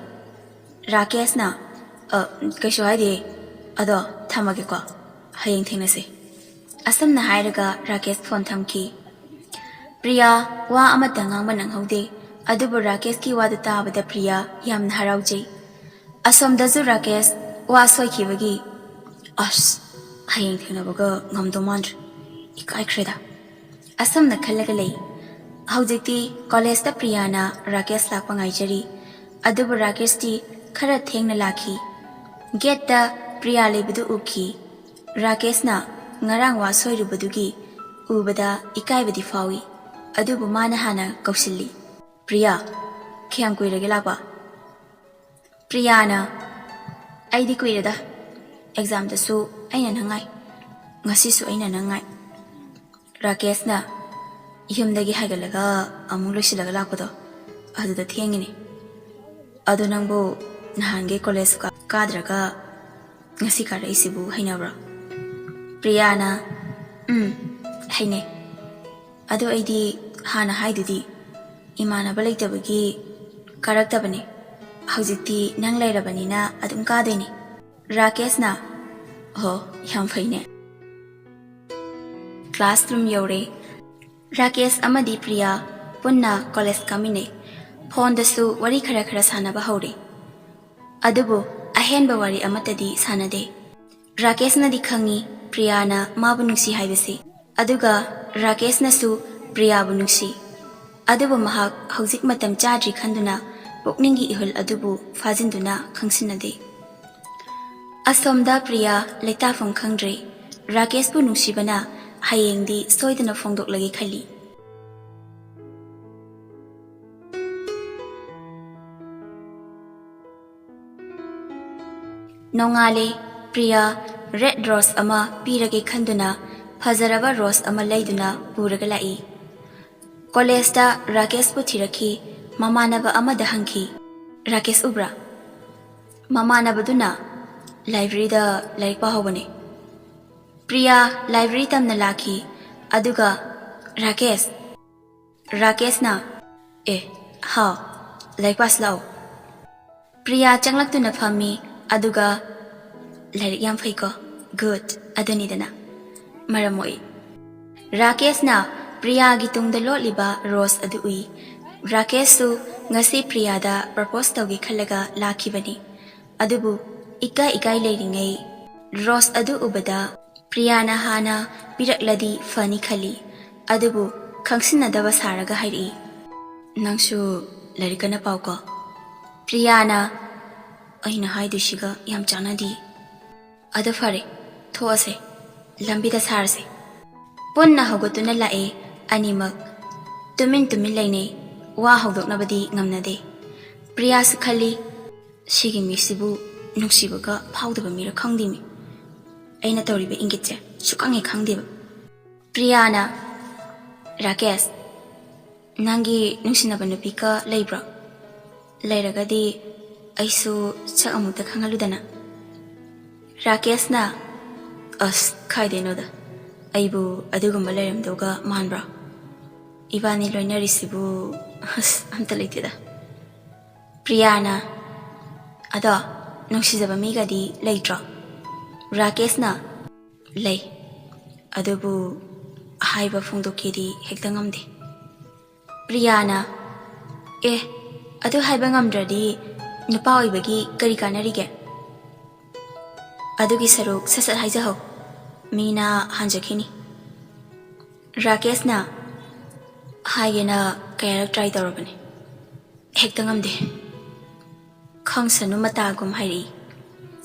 ꯔꯥꯀꯦꯁꯅ, "ꯑ, ꯀꯩꯁꯨ ꯍꯥꯏꯗꯦ꯫ ꯑꯗꯣ ꯊꯝꯃꯒꯦꯀꯣ꯫ ꯍꯌꯦꯡ ꯊꯦꯡꯅꯁꯦ꯫" ꯑꯁꯨꯝꯅ ꯍꯥꯏꯔꯒ ꯔꯥꯀꯦꯁ ꯐꯣꯟ ꯊꯝꯈꯤ꯫ ꯄ꯭ꯔꯤꯌꯥ ꯋꯥ ꯑꯃꯠꯇ ꯉꯥꯡꯕ ꯅꯪꯍꯧꯗꯦ꯫ ꯑꯗꯨꯕꯨ ꯔꯥꯀꯦꯁꯀꯤ ꯋꯥꯗꯨ ꯇꯥꯕꯗ ꯄ꯭ꯔꯤꯌꯥ ꯌꯥꯝꯅ ꯍꯔꯥꯎꯖꯩ꯫ ꯑꯁꯣꯝꯗꯁꯨ ꯔꯥꯀꯦꯁ ꯋꯥ ꯁꯣꯏꯈꯤꯕꯒꯤ, "ꯑꯁ, ꯍꯌꯦꯡ ꯊꯦꯡꯅꯕꯒ ꯉꯝꯗꯧ ꯃꯥꯟꯗ꯭ꯔꯦ꯫ ꯏꯀꯥꯏꯈ꯭ꯔꯦꯗ꯫" ꯑꯁꯨꯝꯅ ꯈꯜꯂꯒ ꯂꯩ꯫ ꯍꯧꯖꯤꯛꯇꯤ ꯀꯣꯂꯦꯖꯇ ꯄ꯭ꯔꯤꯌꯥꯅ ꯔꯥꯀꯦꯁ ꯂꯥꯛꯄ ꯉꯥꯏꯖꯔꯤ꯫ ꯑꯗꯨꯕꯨ ꯔꯥꯀꯦꯁꯇꯤ ꯈꯔ ꯊꯦꯡꯅ ꯂꯥꯛꯈꯤ꯫ ꯒꯦꯠꯇ ꯄ꯭ꯔꯤꯌꯥ ꯂꯩꯕꯗꯨ ꯎꯈꯤ꯫ ꯔꯥꯀꯦꯁꯅ ꯉꯔꯥꯡ ꯋꯥ ꯁꯣꯏꯔꯨꯕꯗꯨꯒꯤ ꯎꯕꯗ ꯏꯀꯥꯏꯕꯗꯤ ꯐꯥꯎꯏ꯫ ꯑꯗꯨꯕꯨ ꯃꯥꯅ ꯍꯥꯟꯅ ꯀꯧꯁꯤꯜꯂꯤ꯫ "ꯄ꯭ꯔꯤꯌꯥ, ꯀꯌꯥꯝ ꯀꯨꯏꯔꯒꯦ ꯂꯥꯛꯄ? ꯄ꯭ꯔꯤꯌꯥꯅ, "ꯑꯩꯗꯤ ꯀꯨꯏꯔꯦꯗ꯫ ꯑꯦꯛꯖꯥꯝꯗꯁꯨ ꯑꯩꯅ ꯅꯪ ꯉꯥꯏ, ꯉꯁꯤꯁꯨ ꯑꯩꯅ ꯅꯪ ꯉꯥꯏ"꯫ ꯔꯥꯀꯦꯁꯅ, "ꯌꯨꯝꯗꯒꯤ ꯍꯥꯏꯒꯠꯂꯒ ꯑꯃꯨꯛ ꯂꯣꯏꯁꯤꯜꯂꯒ ꯂꯥꯛꯄꯗꯣ, ꯑꯗꯨꯗ ꯊꯦꯡꯉꯤꯅꯦ꯫ ꯑꯗꯣ ꯅꯪꯕꯨ ꯅꯍꯥꯟꯒꯩ ꯀꯣꯂꯦꯖ ꯀꯥ-, ꯀꯥꯗ꯭ꯔꯒ ꯉꯁꯤ ꯀꯥꯔꯛꯏꯁꯤꯕꯨ ꯍꯩꯅꯕ꯭ꯔꯣ?" ꯄ꯭ꯔꯤꯌꯥꯅ, "ꯎꯝ, ꯍꯩꯅꯩ꯫ ꯑꯗꯣ ꯑꯩꯗꯤ ꯍꯥꯟꯅ ꯍꯥꯏꯗꯨꯗꯤ, ꯏꯃꯥꯟꯅꯕ ꯂꯩꯇꯕꯒꯤ ꯀꯥꯔꯛꯇꯕꯅꯦ꯫ ꯍꯧꯖꯤꯛꯇꯤ ꯅꯪ ꯂꯩꯔꯕꯅꯤꯅ ꯑꯗꯨꯝ ꯀꯥꯗꯣꯏꯅꯦ"꯫ ꯔꯥꯀꯦꯁꯅ, "ꯑꯣ, ꯌꯥꯝ ꯐꯩꯅꯦ"꯫ ꯀ꯭ꯂꯥꯁꯔꯨꯝ ꯌꯧꯔꯦ꯫ ꯔꯥꯀꯦꯁ ꯑꯃꯗꯤ ꯄ꯭ꯔꯤꯌꯥ ꯄꯨꯟꯅ ꯀꯣꯂꯦꯖ ꯀꯥꯃꯤꯟꯅꯩ꯫ ꯐꯣꯟꯗꯁꯨ ꯋꯥꯔꯤ ꯈꯔ ꯈꯔ ꯁꯥꯟꯅꯕ ꯍꯧꯔꯦ꯫ ꯑꯗꯨꯕꯨ ꯑꯍꯦꯟꯕ ꯋꯥꯔꯤ ꯑꯃꯠꯇꯗꯤ ꯁꯥꯟꯅꯗꯦ꯫ ꯔꯥꯀꯦꯁꯅꯗꯤ ꯈꯪꯏ ꯄ꯭ꯔꯤꯌꯥꯅ ꯃꯥꯕꯨ ꯅꯨꯡꯁꯤ ꯍꯥꯏꯕꯁꯤ꯫ ꯑꯗꯨꯒ ꯔꯥꯀꯦꯁꯅꯁꯨ ꯄ꯭ꯔꯤꯌꯥꯕꯨ ꯅꯨꯡꯁꯤ꯫ ꯑꯗꯨꯕꯨ ꯃꯍꯥꯛ ꯍꯧꯖꯤꯛ ꯃꯇꯝ ꯆꯥꯗ꯭ꯔꯤ ꯈꯟꯗꯨꯅ ꯄꯨꯛꯅꯤꯡꯒꯤ ꯏꯍꯨꯜ ꯑꯗꯨꯕꯨ ꯐꯥꯖꯤꯟꯗꯨꯅ ꯈꯪꯁꯤꯟꯅꯗꯦ꯫ ꯑꯁꯣꯝꯗ ꯄ꯭ꯔꯤꯌꯥ ꯂꯩꯇꯥꯐꯝ ꯈꯪꯗ꯭ꯔꯦ꯫ ꯔꯥꯀꯦꯁꯄꯨ ꯅꯨꯡꯁꯤꯕꯅ ꯍꯌꯦꯡꯗꯤ ꯁꯣꯏꯗꯅ ꯐꯣꯡꯗꯣꯛꯂꯒꯦ ꯈꯜꯂꯤ꯫ ꯅꯣꯡꯉꯥꯜꯂꯦ꯫ ꯄ꯭ꯔꯤꯌꯥ ꯔꯦꯗ ꯔꯣꯁ ꯑꯃ ꯄꯤꯔꯒꯦ ꯈꯟꯗꯨꯅ ꯐꯖꯔꯕ ꯔꯣꯁ ꯑꯃ ꯂꯩꯗꯨꯅ ꯄꯨꯔꯒ ꯂꯥꯛꯏ꯫ ꯀꯣꯂꯦꯖꯇ ꯔꯥꯀꯦꯁꯄꯨ ꯊꯤꯔꯛꯈꯤ꯫ ꯃꯃꯥꯟꯅꯕ ꯑꯃꯗ ꯍꯪꯈꯤ, "ꯔꯥꯀꯦꯁ ꯎꯕ꯭ꯔꯥ?" ꯃꯃꯥꯟꯅꯕꯗꯨꯅ, "ꯂꯥꯏꯕ꯭ꯔꯦꯔꯤꯗ ꯂꯥꯏꯔꯤꯛ ꯄꯥꯍꯧꯕꯅꯦ"꯫ ꯄ꯭ꯔꯤꯌꯥ ꯂꯥꯏꯕ꯭ꯔꯦꯔꯤ ꯇꯝꯅ ꯂꯥꯛꯈꯤ꯫ ꯑꯗꯨꯒ, "ꯔꯥꯀꯦꯁ"꯫ ꯔꯥꯀꯦꯁꯅ, "ꯑꯦ, ꯍꯥꯎ, ꯂꯥꯏꯔꯤꯛ ꯄꯥꯁꯤ ꯂꯥꯛꯑꯣ"꯫ ꯄ꯭ꯔꯤꯌꯥ ꯆꯪꯂꯛꯇꯨꯅ ꯐꯝꯃꯤ꯫ ꯑꯗꯨꯒ, "ꯂꯥꯏꯔꯤꯛ ꯌꯥꯝ ꯐꯩꯀꯣ"꯫ "ꯒꯨꯗ, ꯑꯗꯨꯅꯤꯗꯅ"꯫ ꯃꯔꯝ ꯃꯣꯛꯏ꯫ ꯔꯥꯀꯦꯁꯅ ꯄ꯭ꯔꯤꯌꯥꯒꯤ ꯇꯨꯡꯗ ꯂꯣꯠꯂꯤꯕ ꯔꯣꯁ ꯑꯗꯨ ꯎꯏ꯫ ꯔꯥꯀꯦꯁꯁꯨ ꯉꯁꯤ ꯄ꯭ꯔꯤꯌꯥꯗ ꯄ꯭ꯔꯄꯣꯁ ꯇꯧꯒꯦ ꯈꯜꯂꯒ ꯂꯥꯛꯈꯤꯕꯅꯤ꯫ ꯑꯗꯨꯕꯨ ꯏꯀꯥꯏ ꯏꯀꯥꯏ ꯂꯩꯔꯤꯉꯩ ꯔꯣꯁ ꯑꯗꯨ ꯎꯕꯗ ꯄ꯭ꯔꯤꯌꯥꯅ ꯍꯥꯟꯅ ꯄꯤꯔꯛꯂꯗꯤ ꯐꯅꯤ ꯈꯜꯂꯤ꯫ ꯑꯗꯨꯕꯨ ꯈꯪꯁꯤꯟꯅꯗꯕ ꯁꯥꯔꯒ ꯍꯥꯏꯔꯛꯏ, "ꯅꯪꯁꯨ ꯂꯥꯏꯔꯤꯛ ꯀꯟꯅ ꯄꯥꯎꯀꯣ"꯫ ꯄ꯭ꯔꯤꯌꯥꯅ, "ꯑꯩꯅ ꯍꯥꯏꯗꯣꯏꯁꯤꯒ ꯌꯥꯝ ꯆꯥꯟꯅꯗꯦ"꯫ "ꯑꯗꯨ ꯐꯔꯦ, ꯊꯣꯛꯑꯁꯦ, ꯂꯝꯕꯤꯗ ꯁꯥꯔꯁꯦ"꯫ ꯄꯨꯟꯅ ꯍꯧꯒꯠꯇꯨꯅ ꯂꯥꯛꯑꯦ ꯑꯅꯤꯃꯛ꯫ ꯇꯨꯃꯤꯟ ꯇꯨꯃꯤꯟ ꯂꯩꯅꯩ꯫ ꯋꯥ ꯍꯧꯗꯣꯛꯅꯕꯗꯤ ꯉꯝꯅꯗꯦ꯫ ꯄ꯭ꯔꯤꯌꯥꯁꯨ ꯈꯜꯂꯤ, "ꯁꯤꯒꯤ ꯃꯤꯁꯤꯕꯨ ꯅꯨꯡꯁꯤꯕꯒ ꯐꯥꯎꯗꯕ ꯃꯤꯔ ꯈꯪꯗꯦꯃꯤ꯫ ꯑꯩꯅ ꯇꯧꯔꯤꯕ ꯏꯪꯒꯤꯠꯁꯦ ꯁꯨꯛꯈꯪ ꯍꯦꯛ ꯈꯪꯗꯦꯕ"꯫ ꯄ꯭ꯔꯤꯌꯥꯅ, "ꯔꯥꯀꯦꯁ, ꯅꯪꯒꯤ ꯅꯨꯡꯁꯤꯅꯕ ꯅꯨꯄꯤꯒ ꯂꯩꯕ꯭ꯔꯣ? ꯂꯩꯔꯒꯗꯤ ꯑꯩꯁꯨ ꯁꯛ ꯑꯃꯨꯛꯇ ꯈꯪꯍꯜꯂꯨꯗꯅ"꯫ ꯔꯥꯀꯦꯁꯅ, "ꯑꯁ, ꯈꯥꯏꯗꯩꯅꯣꯗ, ꯑꯩꯕꯨ ꯑꯗꯨꯒꯨꯝꯕ ꯂꯩꯔꯝꯗꯧꯒ ꯃꯥꯟꯕ꯭ꯔꯣ? ꯏꯕꯥꯅꯤ ꯂꯣꯏꯅꯔꯤꯁꯤꯕꯨ, ꯑꯁ, ꯑꯝꯇ ꯂꯩꯇꯦꯗ"꯫ ꯄ꯭ꯔꯤꯌꯥꯅ, "ꯑꯗꯣ, ꯅꯨꯡꯁꯤꯖꯕ ꯃꯤꯒꯗꯤ ꯂꯩꯇ꯭ꯔꯣ?" ꯔꯥꯀꯦꯁꯅ, "ꯂꯩ, ꯑꯗꯨꯕꯨ ꯍꯥꯏꯕ ꯐꯣꯡꯗꯣꯛꯀꯦꯗꯤ ꯍꯦꯛꯇ ꯉꯝꯗꯦ"꯫ ꯄ꯭ꯔꯤꯌꯥꯅ, "ꯑꯦ, ꯑꯗꯨ ꯍꯥꯏꯕ ꯉꯝꯗ꯭ꯔꯗꯤ ꯅꯨꯄꯥ ꯑꯣꯏꯕꯒꯤ ꯀꯔꯤ ꯀꯥꯟꯅꯔꯤꯒꯦ? ꯑꯗꯨꯒꯤ ꯁꯔꯨꯛ ꯁꯠ ꯁꯠ ꯍꯥꯏꯖꯍꯧ, ꯃꯤꯅ ꯍꯟꯖꯈꯤꯅꯤ"꯫ ꯔꯥꯀꯦꯁꯅ, "ꯍꯥꯏꯒꯦꯅ ꯀꯌꯥꯔꯛ ꯇ꯭ꯔꯥꯏ ꯇꯧꯔꯕꯅꯤ, ꯍꯦꯛꯇ ꯉꯝꯗꯦ꯫ ꯈꯪꯁꯅꯨ ꯃꯇꯥꯒꯨꯝ ꯍꯥꯏꯔꯛꯏ꯫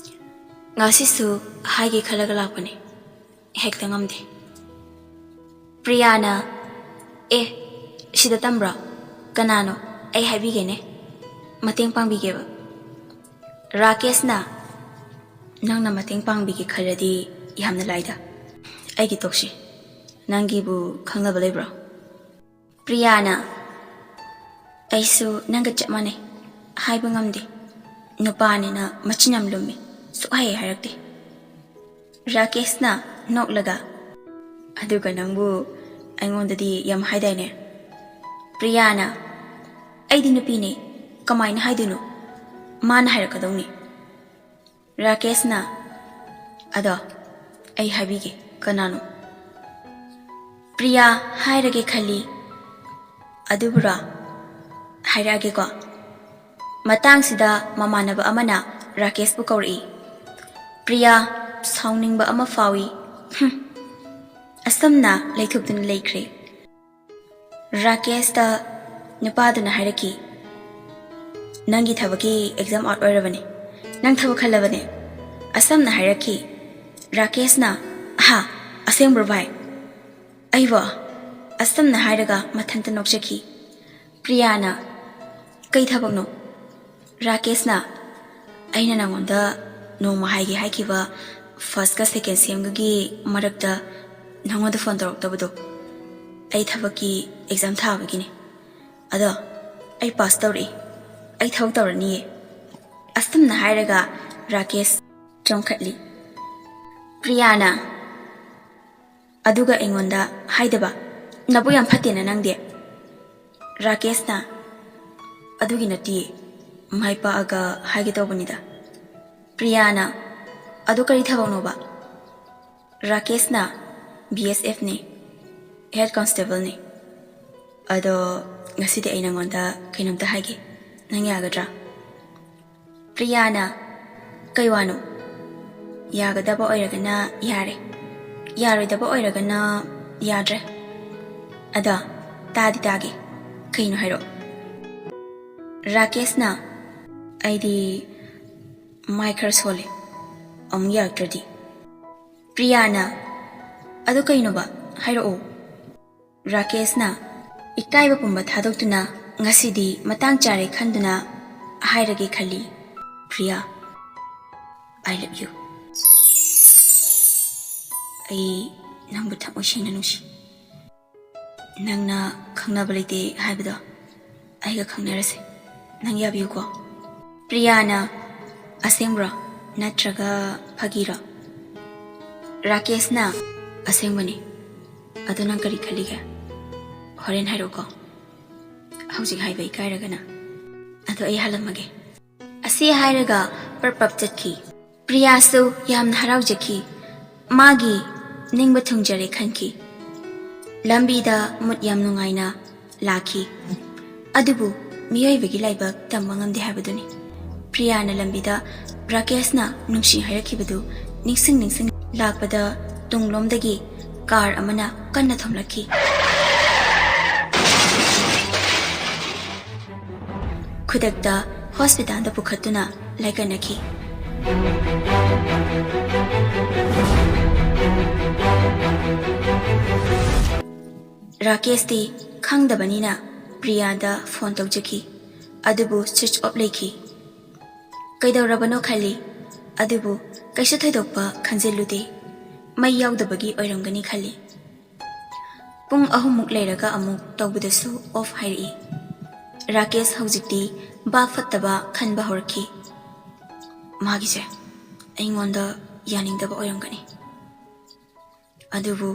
ꯉꯁꯤꯁꯨ ꯍꯥꯏꯒꯦ ꯈꯜꯂꯒ ꯂꯥꯛꯄꯅꯤ, ꯍꯦꯛꯇ ꯉꯝꯗꯦ"꯫ ꯄ꯭ꯔꯤꯌꯥꯅ, "ꯑꯦ, ꯁꯤꯗ ꯇꯝꯕ꯭ꯔꯣ? ꯀꯅꯥꯅꯣ? ꯑꯩ ꯍꯥꯏꯕꯤꯒꯦꯅꯦ, ꯃꯇꯦꯡ ꯄꯥꯡꯕꯤꯒꯦꯕ"꯫ ꯔꯥꯀꯦꯁꯅ, "ꯅꯪꯅ ꯃꯇꯦꯡ ꯄꯥꯡꯕꯤꯒꯦ ꯈꯜꯂꯗꯤ ꯌꯥꯝꯅ ꯂꯥꯏꯗ꯫ ꯑꯩꯒꯤ ꯇꯣꯛꯁꯤ꯫ ꯅꯪꯒꯤꯕꯨ ꯈꯪꯅꯕ ꯂꯩꯕ꯭ꯔꯣ?" ꯄ꯭ꯔꯤꯌꯥꯅ, "ꯑꯩꯁꯨ ꯅꯪꯒ ꯆꯞ ꯃꯥꯟꯅꯩ, ꯍꯥꯏꯕ ꯉꯝꯗꯦ꯫ ꯅꯨꯄꯥꯅꯤꯅ ꯃꯆꯤꯟ ꯌꯥꯝ ꯂꯨꯝꯃꯤ, ꯁꯨꯛꯍꯥꯏ ꯍꯥꯏꯔꯛꯇꯦ"꯫ ꯔꯥꯀꯦꯁꯅ ꯅꯣꯛꯂꯒ, "ꯑꯗꯨꯒ ꯅꯪꯕꯨ ꯑꯩꯉꯣꯟꯗꯗꯤ ꯌꯥꯝ ꯍꯥꯏꯗꯥꯏꯅꯦ?" ꯄ꯭ꯔꯤꯌꯥꯅ, "ꯑꯩꯗꯤ ꯅꯨꯄꯤꯅꯦ, ꯀꯃꯥꯏꯅ ꯍꯥꯏꯗꯣꯏꯅꯣ? ꯃꯥꯅ ꯍꯥꯏꯔꯛꯀꯗꯧꯅꯤ"꯫ ꯔꯥꯀꯦꯁꯅ, "ꯑꯗꯣ ꯑꯩ ꯍꯥꯏꯕꯤꯒꯦ ꯀꯅꯥꯅꯣ"꯫ ꯄ꯭ꯔꯤꯌꯥ ꯍꯥꯏꯔꯒꯦ ꯈꯜꯂꯤ꯫ "ꯑꯗꯨꯕꯨꯔꯣ? ꯍꯥꯏꯔꯛꯑꯒꯦꯀꯣ"꯫ ꯃꯇꯥꯡꯁꯤꯗ ꯃꯃꯥꯟꯅꯕ ꯑꯃꯅ ꯔꯥꯀꯦꯁꯄꯨ ꯀꯧꯔꯛꯏ꯫ ꯄ꯭ꯔꯤꯌꯥ ꯁꯥꯎꯅꯤꯡꯕ ꯑꯃ ꯐꯥꯎꯏ꯫ "ꯍꯨꯝ, ꯑꯁꯝꯅ ꯂꯩꯊꯣꯛꯇꯨꯅ ꯂꯩꯈ꯭ꯔꯦ"꯫ ꯔꯥꯀꯦꯁꯇ ꯅꯨꯄꯥꯗꯨꯅ ꯍꯥꯏꯔꯛꯈꯤ, "ꯅꯪꯒꯤ ꯊꯕꯛꯀꯤ ꯑꯦꯛꯖꯥꯝ ꯑꯥꯎꯠ ꯑꯣꯏꯔꯕꯅꯤ, ꯅꯪ ꯊꯕꯛ ꯈꯜꯂꯕꯅꯦ"꯫ ꯑꯁꯝꯅ ꯍꯥꯏꯔꯛꯈꯤ꯫ ꯔꯥꯀꯦꯁꯅ, "ꯍꯥ, ꯑꯁꯦꯡꯕ꯭ꯔꯣ ꯚꯥꯏ?" ꯑꯩꯕꯣ? ꯑꯁꯝꯅ ꯍꯥꯏꯔꯒ ꯃꯊꯟꯇ ꯅꯣꯛꯆꯈꯤ꯫ ꯄ꯭ꯔꯤꯌꯥꯅ, "ꯀꯩ ꯊꯕꯛꯅꯣ?" ꯔꯥꯀꯦꯁꯅ, "ꯑꯩꯅ ꯅꯉꯣꯟꯗ ꯅꯣꯡꯃ ꯍꯥꯏꯒꯦ ꯍꯥꯏꯈꯤꯕ first ꯀ second sem ꯒꯒꯤ ꯃꯔꯛꯇ ꯅꯉꯣꯟꯗ phone ꯇꯧꯔꯛꯇꯕꯗꯣ, ꯑꯩ ꯊꯕꯛꯀꯤ exam ꯊꯥꯕꯒꯤꯅꯦ꯫ ꯑꯗꯣ ꯑꯩ pass ꯇꯧꯔꯛꯏ, ꯑꯩ ꯊꯕꯛ ꯇꯧꯔꯅꯤꯌꯦ"꯫ ꯑꯁꯨꯝꯅ ꯍꯥꯏꯔꯒ ꯔꯥꯀꯦꯁ ꯆꯣꯡꯈꯠꯂꯤ꯫ ꯄ꯭ꯔꯤꯌꯥꯅ, "ꯑꯗꯨꯒ ꯑꯩꯉꯣꯟꯗ ꯍꯥꯏꯗꯕ? ꯅꯕꯨꯛ ꯌꯥꯝ ꯐꯠꯇꯦꯅ ꯅꯪꯗꯤ"꯫ ꯔꯥꯀꯦꯁꯅ, "ꯑꯗꯨꯒꯤ ꯅꯠꯇꯤꯌꯦ, ꯃꯥꯏ ꯄꯥꯛꯑꯒ ꯍꯥꯏꯒꯦ ꯇꯧꯕꯅꯤꯗ"꯫ ꯄ꯭ꯔꯤꯌꯥꯅ, "ꯑꯗꯨ ꯀꯔꯤ ꯊꯕꯛꯅꯣꯕ?" ꯔꯥꯀꯦꯁꯅ, "B S F ꯅꯦ, head constable ꯅꯦ꯫ ꯑꯗꯣ ꯉꯁꯤꯗꯤ ꯑꯩ ꯅꯉꯣꯟꯗ ꯀꯩꯅꯣꯝꯇ ꯍꯥꯏꯒꯦ, ꯅꯪ ꯌꯥꯒꯗ꯭ꯔꯥ?" ꯄ꯭ꯔꯤꯌꯥꯅ, "ꯀꯩ ꯋꯥꯅꯣ? ꯌꯥꯒꯗꯕ ꯑꯣꯏꯔꯒꯅ ꯌꯥꯔꯦ, ꯌꯥꯔꯣꯏꯗꯕ ꯑꯣꯏꯔꯒꯅ ꯌꯥꯗ꯭ꯔꯦ꯫ ꯑꯗꯣ ꯇꯥꯗꯤ ꯇꯥꯒꯦ, ꯀꯩꯅꯣ ꯍꯥꯏꯔꯛꯑꯣ"꯫ ꯔꯥꯀꯦꯁꯅ, "ꯑꯩꯗꯤ ꯃꯥꯏ ꯈꯔ ꯁꯣꯜꯂꯦ, ꯑꯃꯨꯛ ꯌꯥꯔꯛꯇ꯭ꯔꯗꯤ"꯫ ꯄ꯭ꯔꯤꯌꯥꯅ, "ꯑꯗꯨ ꯀꯩꯅꯣꯕ? ꯍꯥꯏꯔꯛꯑꯣ"꯫ ꯔꯥꯀꯦꯁꯅ, ꯏꯀꯥꯏꯕ ꯄꯨꯝꯕ ꯊꯥꯗꯣꯛꯇꯨꯅ, "ꯉꯁꯤꯗꯤ ꯃꯇꯥꯡ ꯆꯥꯔꯦ ꯈꯟꯗꯨꯅ ꯍꯥꯏꯔꯒꯦ ꯈꯜꯂꯤ, ꯄ꯭ꯔꯤꯌꯥ, I love you꯫ ꯑꯩ ꯅꯪꯕꯨ ꯊꯃꯣꯏ ꯁꯦꯡꯅ ꯅꯨꯡꯁꯤ꯫ ꯅꯪꯅ ꯈꯪꯅꯕ ꯂꯩꯇꯦ ꯍꯥꯏꯕꯗꯣ ꯑꯩꯒ ꯈꯪꯅꯔꯁꯦ꯫ ꯅꯪ ꯌꯥꯕꯤꯌꯨꯀꯣ"꯫ ꯄ꯭ꯔꯤꯌꯥꯅ, "ꯑꯁꯦꯡꯕ꯭ꯔꯣ? ꯅꯠꯇ꯭ꯔꯒ ꯐꯥꯒꯤꯔꯣ?" ꯔꯥꯀꯦꯁꯅ, "ꯑꯁꯦꯡꯕꯅꯤ꯫ ꯑꯗꯣ ꯅꯪ ꯀꯔꯤ ꯈꯜꯂꯤꯒꯦ? ꯍꯣꯔꯦꯟ ꯍꯥꯏꯔꯛꯎꯀꯣ꯫ ꯍꯧꯖꯤꯛ ꯍꯥꯏꯕ ꯏꯀꯥꯏꯔꯒꯅ꯫ ꯑꯗꯣ ꯑꯩ ꯍꯜꯂꯝꯃꯒꯦ"꯫ ꯑꯁꯤ ꯍꯥꯏꯔꯒ ꯄ꯭ꯔꯞ ꯄ꯭ꯔꯞ ꯆꯠꯈꯤ꯫ ꯄ꯭ꯔꯤꯌꯥꯁꯨ ꯌꯥꯝꯅ ꯍꯔꯥꯎꯖꯈꯤ꯫ ꯃꯥꯒꯤ ꯅꯤꯡꯕ ꯊꯨꯡꯖꯔꯦ ꯈꯟꯈꯤ꯫ ꯂꯝꯕꯤꯗ ꯃꯨꯠ ꯌꯥꯝ ꯅꯨꯡꯉꯥꯏꯅ ꯂꯥꯛꯈꯤ꯫ ꯑꯗꯨꯕꯨ ꯃꯤꯑꯣꯏꯕꯒꯤ ꯂꯥꯏꯕꯛ ꯇꯝꯕ ꯉꯝꯗꯦ ꯍꯥꯏꯕꯗꯨꯅꯤ꯫ ꯄ꯭ꯔꯤꯌꯥꯅ ꯂꯝꯕꯤꯗ ꯔꯥꯀꯦꯁꯅ ꯅꯨꯡꯁꯤ ꯍꯥꯏꯔꯛꯈꯤꯕꯗꯨ ꯅꯤꯡꯁꯤꯡ ꯅꯤꯡꯁꯤꯡ ꯂꯥꯛꯄꯗ ꯇꯨꯡꯂꯣꯝꯗꯒꯤ ꯀꯥꯔ ꯑꯃꯅ ꯀꯟꯅ ꯊꯣꯝꯂꯛꯈꯤ꯫ ꯈꯨꯗꯛꯇ ꯍꯣꯁꯄꯤꯇꯥꯜꯗ ꯄꯨꯈꯠꯇꯨꯅ ꯂꯥꯏꯀꯠꯅꯈꯤ꯫ ꯔꯥꯀꯦꯁꯇꯤ ꯈꯪꯗꯕꯅꯤꯅ ꯄ꯭ꯔꯤꯌꯥꯗ ꯐꯣꯟ ꯇꯧꯖꯈꯤ, ꯑꯗꯨꯕꯨ ꯁ꯭ꯋꯤꯆ ꯑꯣꯐ ꯂꯩꯈꯤ꯫ ꯀꯩꯗꯧꯔꯕꯅꯣ ꯈꯜꯂꯤ, ꯑꯗꯨꯕꯨ ꯀꯩꯁꯨ ꯊꯣꯏꯗꯣꯛꯄ ꯈꯟꯖꯤꯜꯂꯨꯗꯦ꯫ ꯃꯩ ꯌꯥꯎꯗꯕꯒꯤ ꯑꯣꯏꯔꯝꯒꯅꯤ ꯈꯜꯂꯤ꯫ ꯄꯨꯡ ꯑꯍꯨꯝꯃꯨꯛ ꯂꯩꯔꯒ ꯑꯃꯨꯛ ꯇꯧꯕꯗꯁꯨ ꯑꯣꯐ ꯍꯥꯏꯔꯛꯏ꯫ ꯔꯥꯀꯦꯁ ꯍꯧꯖꯤꯛꯇꯤ ꯚꯥꯞ ꯐꯠꯇꯕ ꯈꯟꯕ ꯍꯧꯔꯛꯈꯤ꯫ "ꯃꯥꯒꯤꯁꯦ ꯑꯩꯉꯣꯟꯗ ꯌꯥꯅꯤꯡꯗꯕ ꯑꯣꯏꯔꯝꯒꯅꯤ, ꯑꯗꯨꯕꯨ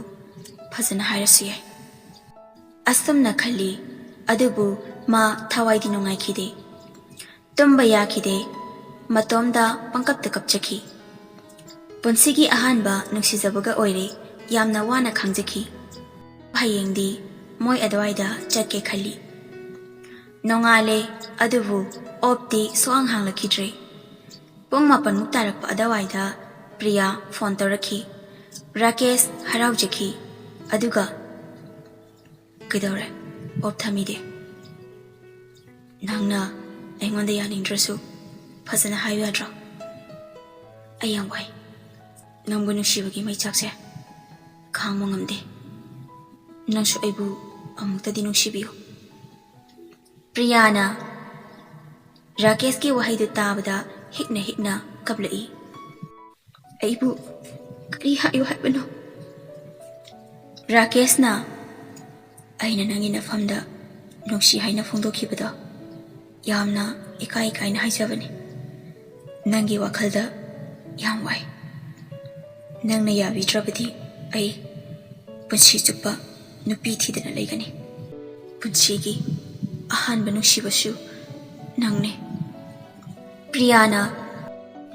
ꯐꯖꯅ ꯍꯥꯏꯔꯁꯨ ꯌꯥꯏ" ꯑꯁꯨꯝꯅ ꯈꯜꯂꯤ꯫ ꯑꯗꯨꯕꯨ ꯃꯥ ꯊꯋꯥꯏꯗꯤ ꯅꯨꯡꯉꯥꯏꯈꯤꯗꯦ꯫ ꯇꯨꯝꯕ ꯌꯥꯈꯤꯗꯦ꯫ ꯃꯇꯣꯝꯗ ꯄꯪꯀꯞꯇ ꯀꯞꯆꯈꯤ꯫ ꯄꯨꯟꯁꯤꯒꯤ ꯑꯍꯥꯟꯕ ꯅꯨꯡꯁꯤꯖꯕꯒ ꯑꯣꯏꯔꯦ꯫ ꯌꯥꯝꯅ ꯋꯥꯅ ꯈꯥꯡꯖꯈꯤ꯫ ꯍꯌꯦꯡꯗꯤ ꯃꯣꯏ ꯑꯗꯨꯋꯥꯏꯗ ꯆꯠꯀꯦ ꯈꯜꯂꯤ꯫ ꯅꯣꯡꯉꯥꯜꯂꯦ, ꯑꯗꯨꯕꯨ ꯑꯣꯞꯇꯤ ꯁꯨꯛꯍꯥꯡ ꯍꯥꯡꯂꯛꯈꯤꯗ꯭ꯔꯦ꯫ ꯄꯨꯡ ꯃꯥꯄꯟꯃꯨꯛ ꯇꯥꯔꯛꯄ ꯑꯗꯨꯋꯥꯏꯗ ꯄ꯭ꯔꯤꯌꯥ ꯐꯣꯟ ꯇꯧꯔꯛꯈꯤ꯫ ꯔꯥꯀꯦꯁ ꯍꯔꯥꯎꯖꯈꯤ꯫ ꯑꯗꯨꯒ, "ꯀꯩꯗꯧꯔꯦ? ꯑꯣꯞ ꯊꯝꯃꯤꯗꯤ?" "ꯅꯪꯅ ꯑꯩꯉꯣꯟꯗ ꯌꯥꯅꯤꯡꯗ꯭ꯔꯁꯨ ꯐꯖꯅ ꯍꯥꯏꯌꯨ ꯌꯥꯗ꯭ꯔꯣ? ꯑꯩ ꯌꯥꯝ ꯋꯥꯏ꯫ ꯅꯪꯕꯨ ꯅꯨꯡꯁꯤꯕꯒꯤ ꯃꯩꯆꯥꯛꯁꯦ ꯈꯥꯡꯕ ꯉꯝꯗꯦ꯫ ꯅꯪꯁꯨ ꯑꯩꯕꯨ ꯑꯃꯨꯛꯇꯗꯤ ꯅꯨꯡꯁꯤꯕꯤꯌꯨ꯫" ꯄ꯭ꯔꯤꯌꯥꯅ ꯔꯥꯀꯦꯁꯀꯤ ꯋꯥꯍꯩꯗꯨ ꯇꯥꯕꯗ ꯍꯤꯛꯅ ꯍꯤꯛꯅ ꯀꯞꯂꯛꯏ꯫ "ꯑꯩꯕꯨ ꯀꯔꯤ ꯍꯥꯏꯌꯨ ꯍꯥꯏꯕꯅꯣ?" ꯔꯥꯀꯦꯁꯅ, "ꯑꯩꯅ ꯅꯪꯒꯤ ꯅꯐꯝꯗ ꯅꯨꯡꯁꯤ ꯍꯥꯏꯅ ꯐꯣꯡꯗꯣꯛꯈꯤꯕꯗꯣ ꯌꯥꯝꯅ ꯏꯀꯥꯏ ꯏꯀꯥꯏꯅ ꯍꯥꯏꯖꯕꯅꯤ꯫ ꯅꯪꯒꯤ ꯋꯥꯈꯜꯗ ꯌꯥꯝ ꯋꯥꯏ꯫ ꯅꯪꯅ ꯌꯥꯕꯤꯗ꯭ꯔꯕꯗꯤ ꯑꯩ ꯄꯨꯟꯁꯤ ꯆꯨꯞꯄ ꯅꯨꯄꯤ ꯊꯤꯗꯅ ꯂꯩꯒꯅꯤ꯫ ꯄꯨꯟꯁꯤꯒꯤ ꯑꯍꯥꯟꯕ ꯅꯨꯡꯁꯤꯕꯁꯨ ꯅꯪꯅꯤ꯫" ꯄ꯭ꯔꯤꯌꯥꯅ,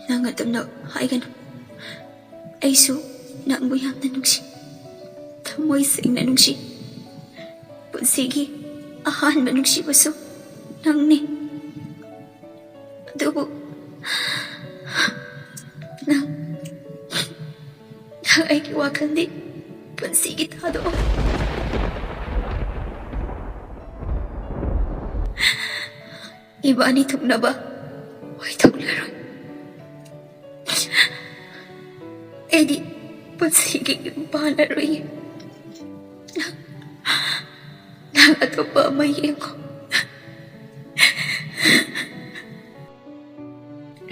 "ꯅꯪ ꯑꯗꯨꯝꯅ ꯍꯥꯏꯒꯅꯨ꯫ ꯑꯩꯁꯨ ꯅꯪꯕꯨ ꯌꯥꯝꯅ ꯅꯨꯡꯁꯤ꯫ ꯊꯃꯣꯏ ꯁꯦꯡꯅ ꯅꯨꯡꯁꯤ꯫ ꯄꯨꯟꯁꯤꯒꯤ ꯑꯍꯥꯟꯕ ꯅꯨꯡꯁꯤꯕꯁꯨ ꯅꯪꯅꯤ꯫ ꯑꯗꯨꯕꯨ ꯅꯪ, ꯅꯪ ꯑꯩꯒꯤ ꯋꯥꯈꯜꯗꯤ ꯄꯨꯟꯁꯤꯒꯤ ꯊꯥꯗꯣꯛꯑꯣ꯫ ꯏꯕꯥꯅꯤ ꯊꯨꯡꯅꯕ ꯑꯣꯏꯊꯣꯛꯂꯔꯣꯏ꯫ ꯑꯩꯗꯤ ꯄꯨꯟꯁꯤꯒꯤ ꯌꯨꯝ ꯄꯥꯜꯂꯔꯣꯏꯌꯦ꯫ ꯑꯇꯣꯞꯄ ꯑꯃ ꯌꯦꯡꯉꯣ꯫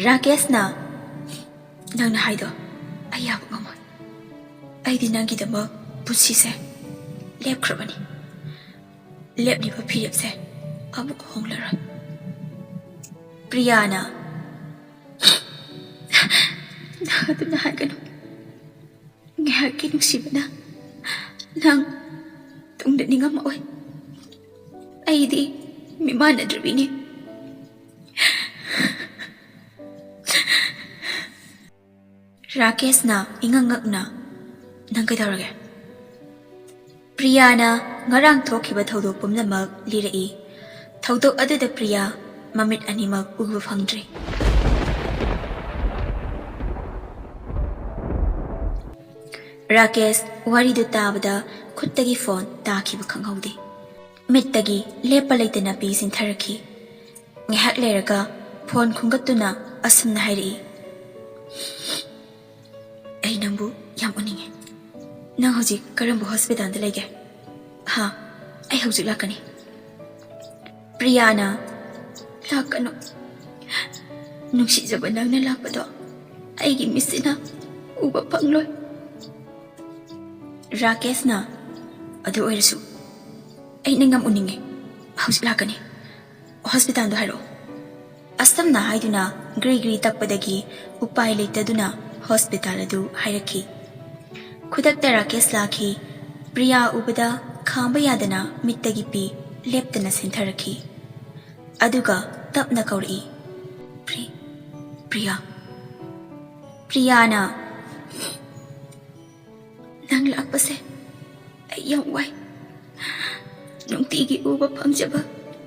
ꯔꯥꯀꯦꯁꯅ, "ꯅꯪꯅ ꯍꯥꯏꯗꯣ ꯑꯩ ꯌꯥꯕ ꯉꯝꯃꯣꯏ꯫ ꯑꯩꯗꯤ ꯅꯪꯒꯤꯗꯃꯛ ꯄꯨꯟꯁꯤꯁꯦ ꯂꯦꯞꯈ꯭ꯔꯕꯅꯤ꯫ ꯂꯦꯞꯂꯤꯕ ꯐꯤꯔꯦꯞꯁꯦ ꯑꯃꯨꯛ ꯍꯣꯡꯂꯔꯣꯏ꯫" ꯄ꯭ꯔꯤꯌꯥꯅ, "ꯅꯪ ꯑꯗꯨꯝꯅ ꯍꯥꯏꯒꯅꯨ꯫ ꯉꯥꯏꯍꯥꯛꯀꯤ ꯅꯨꯡꯁꯤꯕꯅ ꯅꯪ ꯇꯨꯡꯗ ꯅꯤꯡꯉꯝꯃꯛꯑꯣꯏ꯫ ꯑꯩꯗꯤ ꯃꯤꯃꯥꯟꯅꯗ꯭ꯔꯕꯤꯅꯤ꯫" ꯔꯥꯀꯦꯁꯅ ꯏꯉꯛ ꯉꯛꯅ, "ꯅꯪ ꯀꯩꯗꯧꯔꯒꯦ?" ꯄ꯭ꯔꯤꯌꯥꯅ ꯉꯔꯥꯡ ꯊꯣꯛꯈꯤꯕ ꯊꯧꯗꯣꯛ ꯄꯨꯝꯅꯃꯛ ꯂꯤꯔꯛꯏ꯫ ꯊꯧꯗꯣꯛ ꯑꯗꯨꯗ ꯄ꯭ꯔꯤꯌꯥ ꯃꯃꯤꯠ ꯑꯅꯤꯃꯛ ꯎꯕ ꯐꯪꯗ꯭ꯔꯦ꯫ ꯔꯥꯀꯦꯁ ꯋꯥꯔꯤꯗꯨ ꯇꯥꯕꯗ ꯈꯨꯠꯇꯒꯤ ꯐꯣꯟ ꯇꯥꯈꯤꯕ ꯈꯪꯍꯧꯗꯦ꯫ ꯃꯤꯠꯇꯒꯤ ꯂꯦꯞꯄ ꯂꯩꯇꯅ ꯄꯤ ꯆꯤꯟꯊꯔꯛꯈꯤ꯫ ꯉꯥꯏꯍꯥꯛ ꯂꯩꯔꯒ ꯐꯣꯟ ꯈꯨꯡꯒꯠꯇꯨꯅ ꯑꯁꯨꯝꯅ ꯍꯥꯏꯔꯛꯏ, "ꯑꯩ ꯅꯪꯕꯨ ꯌꯥꯝ ꯎꯅꯤꯡꯉꯦ꯫ ꯅꯪ ꯍꯧꯖꯤꯛ ꯀꯔꯝꯕ ꯍꯣꯁꯄꯤꯇꯥꯜꯗ ꯂꯩꯒꯦ?" "ꯍꯥ, ꯑꯩ ꯍꯧꯖꯤꯛ ꯂꯥꯛꯀꯅꯤ꯫" ꯄ꯭ꯔꯤꯌꯥꯅ, "ꯂꯥꯛꯀꯅꯨ꯫ ꯅꯨꯡꯁꯤꯖꯕ ꯅꯪꯅ ꯂꯥꯛꯄꯗꯣ ꯑꯩꯒꯤ ꯃꯤꯠꯁꯤꯅ ꯎꯕ ꯐꯪꯂꯣꯏ꯫" ꯔꯥꯀꯦꯁꯅ, "ꯑꯗꯨ ꯑꯣꯏꯔꯁꯨ ꯑꯩ ꯅꯪ ꯌꯥꯝ ꯎꯅꯤꯡꯉꯦ꯫ ꯍꯧꯖꯤꯛ ꯂꯥꯛꯀꯅꯤ꯫ ꯍꯣꯁꯄꯤꯇꯥꯜꯗꯣ ꯍꯥꯏꯔꯛꯑꯣ꯫" ꯑꯁꯝꯅ ꯍꯥꯏꯗꯨꯅ ꯒ꯭ꯔꯤ ꯒ꯭ꯔꯤ ꯇꯛꯄꯗꯒꯤ ꯎꯄꯥꯏ ꯂꯩꯇꯗꯨꯅ ꯍꯣꯁꯄꯤꯇꯥꯜ ꯑꯗꯨ ꯍꯥꯏꯔꯛꯈꯤ꯫ ꯈꯨꯗꯛꯇ ꯔꯥꯀꯦꯁ ꯂꯥꯛꯈꯤ꯫ ꯄ꯭ꯔꯤꯌꯥ ꯎꯕꯗ ꯈꯥꯝꯕ ꯌꯥꯗꯅ ꯃꯤꯠꯇꯒꯤ ꯄꯤ ꯂꯦꯞꯇꯅ ꯆꯦꯟꯊꯔꯛꯈꯤ꯫ ꯑꯗꯨꯒ ꯇꯞꯅ ꯀꯧꯔꯛꯏ, "ꯄ꯭ꯔꯤ-, ꯄ꯭ꯔꯤꯌꯥ꯫" ꯄ꯭ꯔꯤꯌꯥꯅ, "ꯅꯪ ꯂꯥꯛꯄꯁꯦ ꯑꯩ ꯌꯥꯝ ꯋꯥꯏ꯫ ꯅꯨꯡꯇꯤꯒꯤ ꯎꯕ ꯐꯪꯖꯕ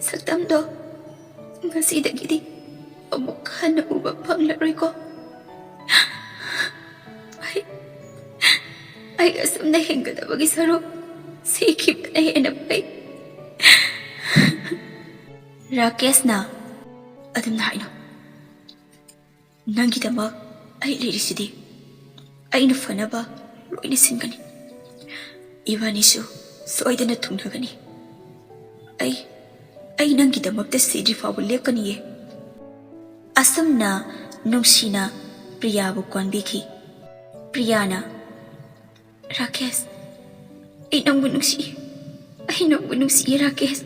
ꯁꯛꯇꯝꯗꯣ ꯉꯁꯤꯗꯒꯤꯗꯤ ꯑꯃꯨꯛ ꯍꯟꯅ ꯎꯕ ꯐꯪꯂꯔꯣꯏꯀꯣ꯫ ꯑꯩ, ꯑꯩ ꯑꯁꯨꯝꯅ ꯍꯤꯡꯒꯗꯕꯒꯤ ꯁꯔꯨꯛ ꯁꯤꯈꯤꯕꯅ ꯍꯦꯟꯅ ꯐꯩ꯫" ꯔꯥꯀꯦꯁꯅ, "ꯑꯗꯨꯝꯅ ꯍꯥꯏꯅꯣ꯫ ꯅꯪꯒꯤꯗꯃꯛ ꯑꯩ ꯂꯩꯔꯤꯁꯤꯗꯤ꯫ ꯑꯩꯅ ꯐꯅꯕ ꯂꯣꯏꯅ ꯁꯤꯟꯒꯅꯤ꯫ ꯏꯕꯥꯅꯤꯁꯨ ꯁꯣꯏꯗꯅ ꯊꯨꯡꯅꯒꯅꯤ꯫" ꯑꯩ ꯑꯩ ꯅꯪꯒꯤꯗꯃꯛꯇ ꯁꯤꯗ꯭ꯔꯤ ꯐꯥꯎꯕ ꯂꯦꯞꯀꯅꯤꯌꯦ꯫ ꯑꯁꯨꯝꯅ ꯅꯨꯡꯁꯤꯅ ꯄ꯭ꯔꯤꯌꯥꯕꯨ ꯀꯣꯟꯕꯤꯈꯤ꯫ ꯄ꯭ꯔꯤꯌꯥꯅ, "ꯔꯥꯀꯦꯁ, ꯑꯩ ꯅꯪꯕꯨ ꯅꯨꯡꯁꯤꯏ꯫ ꯑꯩ ꯅꯪꯕꯨ ꯅꯨꯡꯁꯤꯏ, ꯔꯥꯀꯦꯁ꯫"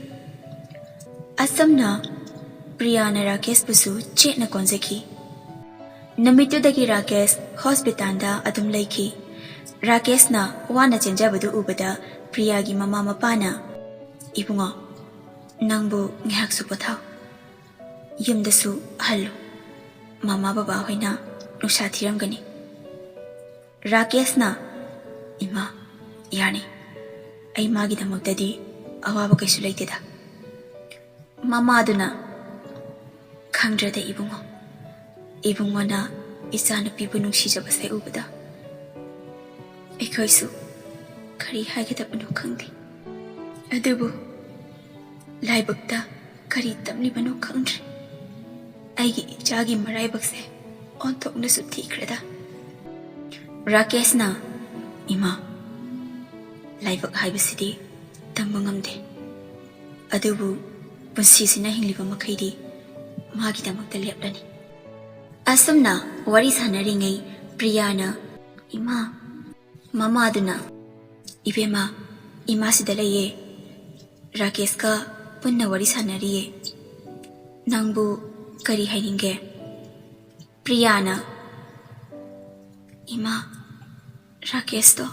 ꯑꯁꯨꯝꯅ ꯄ꯭ꯔꯤꯌꯥꯅ ꯔꯥꯀꯦꯁꯄꯨꯁꯨ ꯆꯦꯠꯅ ꯀꯣꯟꯖꯈꯤ꯫ ꯅꯨꯃꯤꯠꯇꯨꯗꯒꯤ ꯔꯥꯀꯦꯁ ꯍꯣꯁꯄꯤꯇꯥꯜꯗ ꯑꯗꯨꯝ ꯂꯩꯈꯤ꯫ ꯔꯥꯀꯦꯁꯅ ꯋꯥꯅ ꯆꯦꯟꯖꯕꯗꯨ ꯎꯕꯗ ꯄ꯭ꯔꯤꯌꯥꯒꯤ ꯃꯃꯥ ꯃꯄꯥꯅ, "ꯏꯕꯨꯡꯉꯣ, ꯅꯪꯕꯨ ꯉꯥꯏꯍꯥꯛꯁꯨ ꯄꯣꯊꯥꯎ꯫ ꯌꯨꯝꯗꯁꯨ ꯍꯜꯂꯨ꯫ ꯃꯃꯥ ꯕꯕꯥ ꯍꯣꯏꯅ ꯅꯨꯡꯁꯥ ꯊꯤꯔꯝꯒꯅꯤ꯫" ꯔꯥꯀꯦꯁꯅ, "ꯏꯃꯥ, ꯌꯥꯅꯤ꯫ ꯑꯩ ꯃꯥꯒꯤꯗꯃꯛꯇꯗꯤ ꯑꯋꯥꯕ ꯀꯩꯁꯨ ꯂꯩꯇꯦꯗ꯫" ꯃꯃꯥꯗꯨꯅ, "ꯈꯪꯗ꯭ꯔꯦꯗ ꯏꯕꯨꯡꯉꯣ꯫ ꯏꯕꯨꯡꯉꯣꯅ ꯏꯆꯥꯅꯨꯄꯤꯕꯨ ꯅꯨꯡꯁꯤꯖꯕꯁꯦ ꯎꯕꯗ ꯑꯩꯈꯣꯏꯁꯨ ꯀꯔꯤ ꯍꯥꯏꯒꯗꯕꯅꯣ ꯈꯪꯗꯦ꯫ ꯑꯗꯨꯕꯨ ꯂꯥꯏꯕꯛꯇ ꯀꯔꯤ ꯇꯝꯂꯤꯕꯅꯣ ꯈꯪꯗ꯭ꯔꯦ꯫ ꯑꯩꯒꯤ ꯏꯆꯥꯒꯤ ꯃꯔꯥꯏꯕꯛꯁꯦ ꯑꯣꯟꯊꯣꯛꯅꯁꯨ ꯊꯤꯈ꯭ꯔꯦꯗ꯫" ꯔꯥꯀꯦꯁꯅ, "ꯏꯃꯥ, ꯂꯥꯏꯕꯛ ꯍꯥꯏꯕꯁꯤꯗꯤ ꯇꯝꯕ ꯉꯝꯗꯦ꯫ ꯑꯗꯨꯕꯨ ꯄꯨꯟꯁꯤꯁꯤꯅ ꯍꯤꯡꯂꯤꯕ ꯃꯈꯩꯗꯤ ꯃꯥꯒꯤꯗꯃꯛꯇ ꯂꯦꯞꯂꯅꯤ꯫" ꯑꯁꯨꯝꯅ ꯋꯥꯔꯤ ꯁꯥꯟꯅꯔꯤꯉꯩ ꯄ꯭ꯔꯤꯌꯥꯅ, "ꯏꯃꯥ꯫" ꯃꯃꯥꯗꯨꯅ, "ꯏꯕꯦꯝꯃ, ꯏꯃꯥꯁꯤꯗ ꯂꯩꯌꯦ꯫ ꯔꯥꯀꯦꯁꯀ ꯄꯨꯟꯅ ꯋꯥꯔꯤ ꯁꯥꯟꯅꯔꯤꯌꯦ꯫ ꯅꯪꯕꯨ ꯀꯔꯤ ꯍꯥꯏꯅꯤꯡꯒꯦ?" ꯄ꯭ꯔꯤꯌꯥꯅ, "ꯏꯃꯥ, ꯔꯥꯀꯦꯁꯇꯣ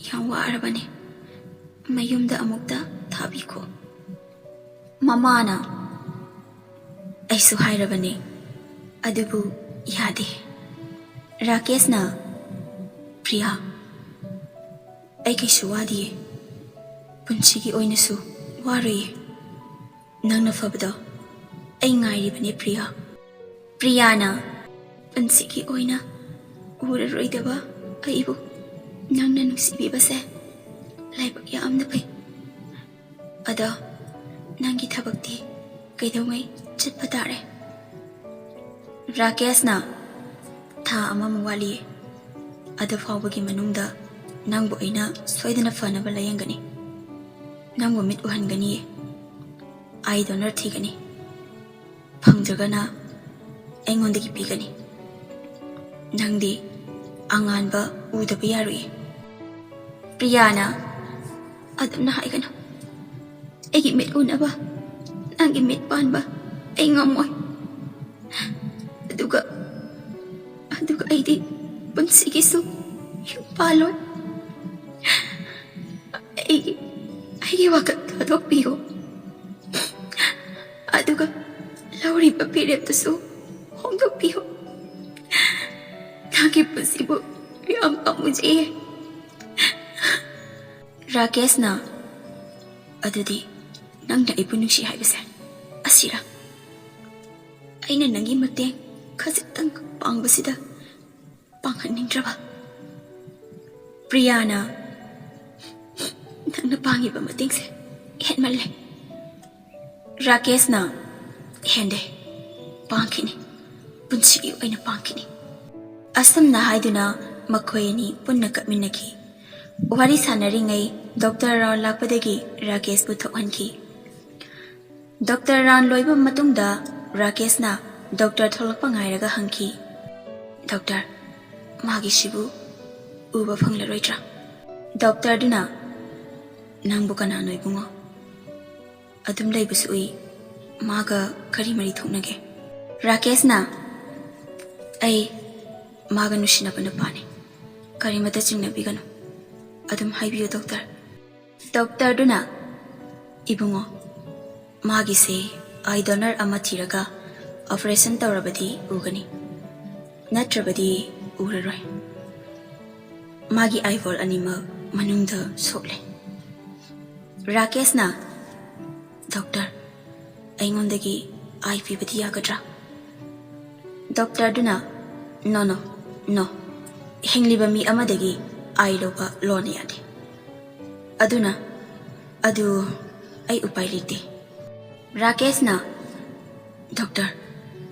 ꯌꯥꯝ ꯋꯥꯔꯕꯅꯦ꯫ ꯃꯌꯨꯝꯗ ꯑꯃꯨꯛꯇ ꯊꯥꯕꯤꯈꯣ꯫" ꯃꯃꯥꯅ, "ꯑꯩꯁꯨ ꯍꯥꯏꯔꯕꯅꯦ, ꯑꯗꯨꯕꯨ ꯌꯥꯗꯦ꯫" ꯔꯥꯀꯦꯁꯅ, "ꯄ꯭ꯔꯤꯌꯥ, ꯑꯩ ꯀꯩꯁꯨ ꯋꯥꯗꯤꯌꯦ꯫ ꯄꯨꯟꯁꯤꯒꯤ ꯑꯣꯏꯅꯁꯨ ꯋꯥꯔꯣꯏꯌꯦ꯫ ꯅꯪꯅ ꯐꯕꯗꯣ ꯑꯩ ꯉꯥꯏꯔꯤꯕꯅꯦ, ꯄ꯭ꯔꯤꯌꯥ꯫" ꯄ꯭ꯔꯤꯌꯥꯅ, "ꯄꯨꯟꯁꯤꯒꯤ ꯑꯣꯏꯅ ꯎꯔꯔꯣꯏꯗꯕ ꯑꯩꯕꯨ ꯅꯪꯅ ꯅꯨꯡꯁꯤꯕꯤꯕꯁꯦ ꯂꯥꯏꯕꯛ ꯌꯥꯝꯅ ꯐꯩ꯫ ꯑꯗꯣ ꯅꯪꯒꯤ ꯊꯕꯛꯇꯤ ꯀꯩꯗꯧꯉꯩ ꯆꯠꯄ ꯇꯥꯔꯦ?" ꯔꯥꯀꯦꯁꯅ, "ꯊꯥ ꯑꯃꯃꯨꯛ ꯋꯥꯠꯂꯤꯌꯦ꯫ ꯑꯗꯨ ꯐꯥꯎꯕꯒꯤ ꯃꯅꯨꯡꯗ ꯅꯪꯕꯨ ꯑꯩꯅ ꯁꯣꯏꯗꯅ ꯐꯅꯕ ꯂꯥꯌꯦꯡꯒꯅꯤ꯫ ꯅꯪꯕꯨ ꯃꯤꯠ ꯎꯍꯟꯒꯅꯤꯌꯦ꯫" ꯑꯥꯏ ꯗꯣꯅꯔ ꯊꯤꯒꯅꯤ꯫ ꯐꯪꯗ꯭ꯔꯒꯅ ꯑꯩꯉꯣꯟꯗꯒꯤ ꯄꯤꯒꯅꯤ꯫ ꯅꯪꯗꯤ ꯑꯉꯥꯟꯕ ꯎꯗꯕ ꯌꯥꯔꯣꯏꯌꯦ꯫ ꯄ꯭ꯔꯤꯌꯥꯅ, "ꯑꯗꯨꯝꯅ ꯍꯥꯏꯒꯅꯨ꯫ ꯑꯩꯒꯤ ꯃꯤꯠ ꯎꯅꯕ ꯅꯪꯒꯤ ꯃꯤꯠ ꯄꯥꯟꯕ ꯑꯩ ꯉꯝꯃꯣꯏ꯫ ꯑꯗꯨꯒ ꯑꯗꯨꯒ ꯑꯩꯗꯤ ꯄꯨꯟꯁꯤꯒꯤꯁꯨ ꯌꯨꯝ ꯄꯥꯜꯂꯣꯏ꯫ ꯑꯩꯒꯤ ꯑꯩꯒꯤ ꯋꯥꯈꯜ ꯊꯥꯗꯣꯛꯄꯤꯌꯨ꯫ ꯑꯗꯨꯒ ꯂꯧꯔꯤꯕ ꯐꯤꯔꯦꯞꯇꯨꯁꯨ ꯍꯣꯡꯗꯣꯛꯄꯤꯌꯨ꯫ ꯅꯪꯒꯤ ꯄꯨꯟꯁꯤꯕꯨ ꯌꯥꯝ ꯄꯥꯝꯃꯨꯖꯩꯌꯦ꯫" ꯔꯥꯀꯦꯁꯅ, "ꯑꯗꯨꯗꯤ ꯅꯪꯅ ꯑꯩꯕꯨ ꯅꯨꯡꯁꯤ ꯍꯥꯏꯕꯁꯦ ꯑꯁꯤꯔꯥ? ꯑꯩꯅ ꯅꯪꯒꯤ ꯃꯇꯦꯡ ꯈꯖꯤꯛꯇꯪ ꯄꯥꯡꯕꯁꯤꯗ ꯄꯥꯡꯍꯟꯅꯤꯡꯗ꯭ꯔꯕ?" ꯄ꯭ꯔꯤꯌꯥꯅ, "ꯅꯪꯅ ꯄꯥꯡꯉꯤꯕ ꯃꯇꯦꯡꯁꯦ ꯍꯦꯟꯃꯜꯂꯦ꯫" ꯔꯥꯀꯦꯁꯅ, "ꯍꯦꯟꯗꯦ, ꯄꯥꯡꯈꯤꯅꯤ, ꯄꯨꯟꯁꯤꯒꯤ ꯑꯣꯏꯅ ꯄꯥꯡꯈꯤꯅꯤ꯫" ꯑꯁꯨꯝꯅ ꯍꯥꯏꯗꯨꯅ ꯃꯈꯣꯏ ꯑꯅꯤ ꯄꯨꯟꯅ ꯀꯞꯃꯤꯟꯅꯈꯤ꯫ ꯋꯥꯔꯤ ꯁꯥꯟꯅꯔꯤꯉꯩ ꯗꯣꯛꯇꯔ ꯔꯥꯎꯟ ꯂꯥꯛꯄꯗꯒꯤ ꯔꯥꯀꯦꯁꯄꯨ ꯊꯣꯛꯍꯟꯈꯤ꯫ ꯗꯣꯛꯇꯔ ꯔꯥꯎꯟ ꯂꯣꯏꯕ ꯃꯇꯨꯡꯗ ꯔꯥꯀꯦꯁꯅ ꯗꯣꯛꯇꯔ ꯊꯣꯛꯂꯛꯄ ꯉꯥꯏꯔꯒ ꯍꯪꯈꯤ, "ꯗꯣꯛꯇꯔ, ꯃꯥꯒꯤꯁꯤꯕꯨ ꯎꯕ ꯐꯪꯂꯔꯣꯏꯗ꯭ꯔꯥ?" ꯗꯣꯛꯇꯔꯗꯨꯅ, "ꯅꯪꯕꯨ ꯀꯅꯥꯅꯣ ꯏꯕꯨꯡꯉꯣ? ꯑꯗꯨꯝ ꯂꯩꯕꯁꯨ ꯎꯏ꯫ ꯃꯥꯒ ꯀꯔꯤ ꯃꯔꯤ ꯊꯣꯛꯅꯒꯦ?" ꯔꯥꯀꯦꯁꯅ, "ꯑꯩ ꯃꯥꯒ ꯅꯨꯡꯁꯤꯅꯕ ꯅꯨꯄꯥꯅꯤ꯫ ꯀꯔꯤꯃꯇ ꯆꯤꯡꯅꯕꯤꯒꯅꯨ꯫ ꯑꯗꯨꯝ ꯍꯥꯏꯕꯤꯌꯨ ꯗꯣꯛꯇꯔ꯫" ꯗꯣꯛꯇꯔꯗꯨꯅ, "ꯏꯕꯨꯡꯉꯣ, ꯃꯥꯒꯤꯁꯦ ꯑꯥꯏ ꯗꯣꯅꯔ ꯑꯃ ꯊꯤꯔꯒ ꯑꯣꯄꯔꯦꯁꯟ ꯇꯧꯔꯕꯗꯤ ꯎꯒꯅꯤ, ꯅꯠꯇ꯭ꯔꯕꯗꯤ ꯎꯔꯔꯣꯏ꯫ ꯃꯥꯒꯤ ꯑꯥꯏꯕꯣꯜ ꯑꯅꯤꯃꯛ ꯃꯅꯨꯡꯗ ꯁꯣꯛꯂꯦ꯫" ꯔꯥꯀꯦꯁꯅ, "ꯗꯣꯛꯇꯔ, ꯑꯩꯉꯣꯟꯗꯒꯤ ꯑꯥꯏ ꯄꯤꯕꯗꯤ ꯌꯥꯒꯗ꯭ꯔꯥ?" ꯗꯣꯛꯇꯔꯗꯨꯅ, "ꯅꯣ, ꯅꯣ, ꯅꯣ꯫ ꯍꯤꯡꯂꯤꯕ ꯃꯤ ꯑꯃꯗꯒꯤ ꯑꯥꯏ ꯂꯧꯕ ꯂꯣꯅ ꯌꯥꯗꯦ꯫ ꯑꯗꯨꯅ, ꯑꯗꯨ ꯑꯩ ꯎꯄꯥꯏ ꯂꯩꯇꯦ꯫" ꯔꯥꯀꯦꯁꯅ, "ꯗꯣꯛꯇꯔ,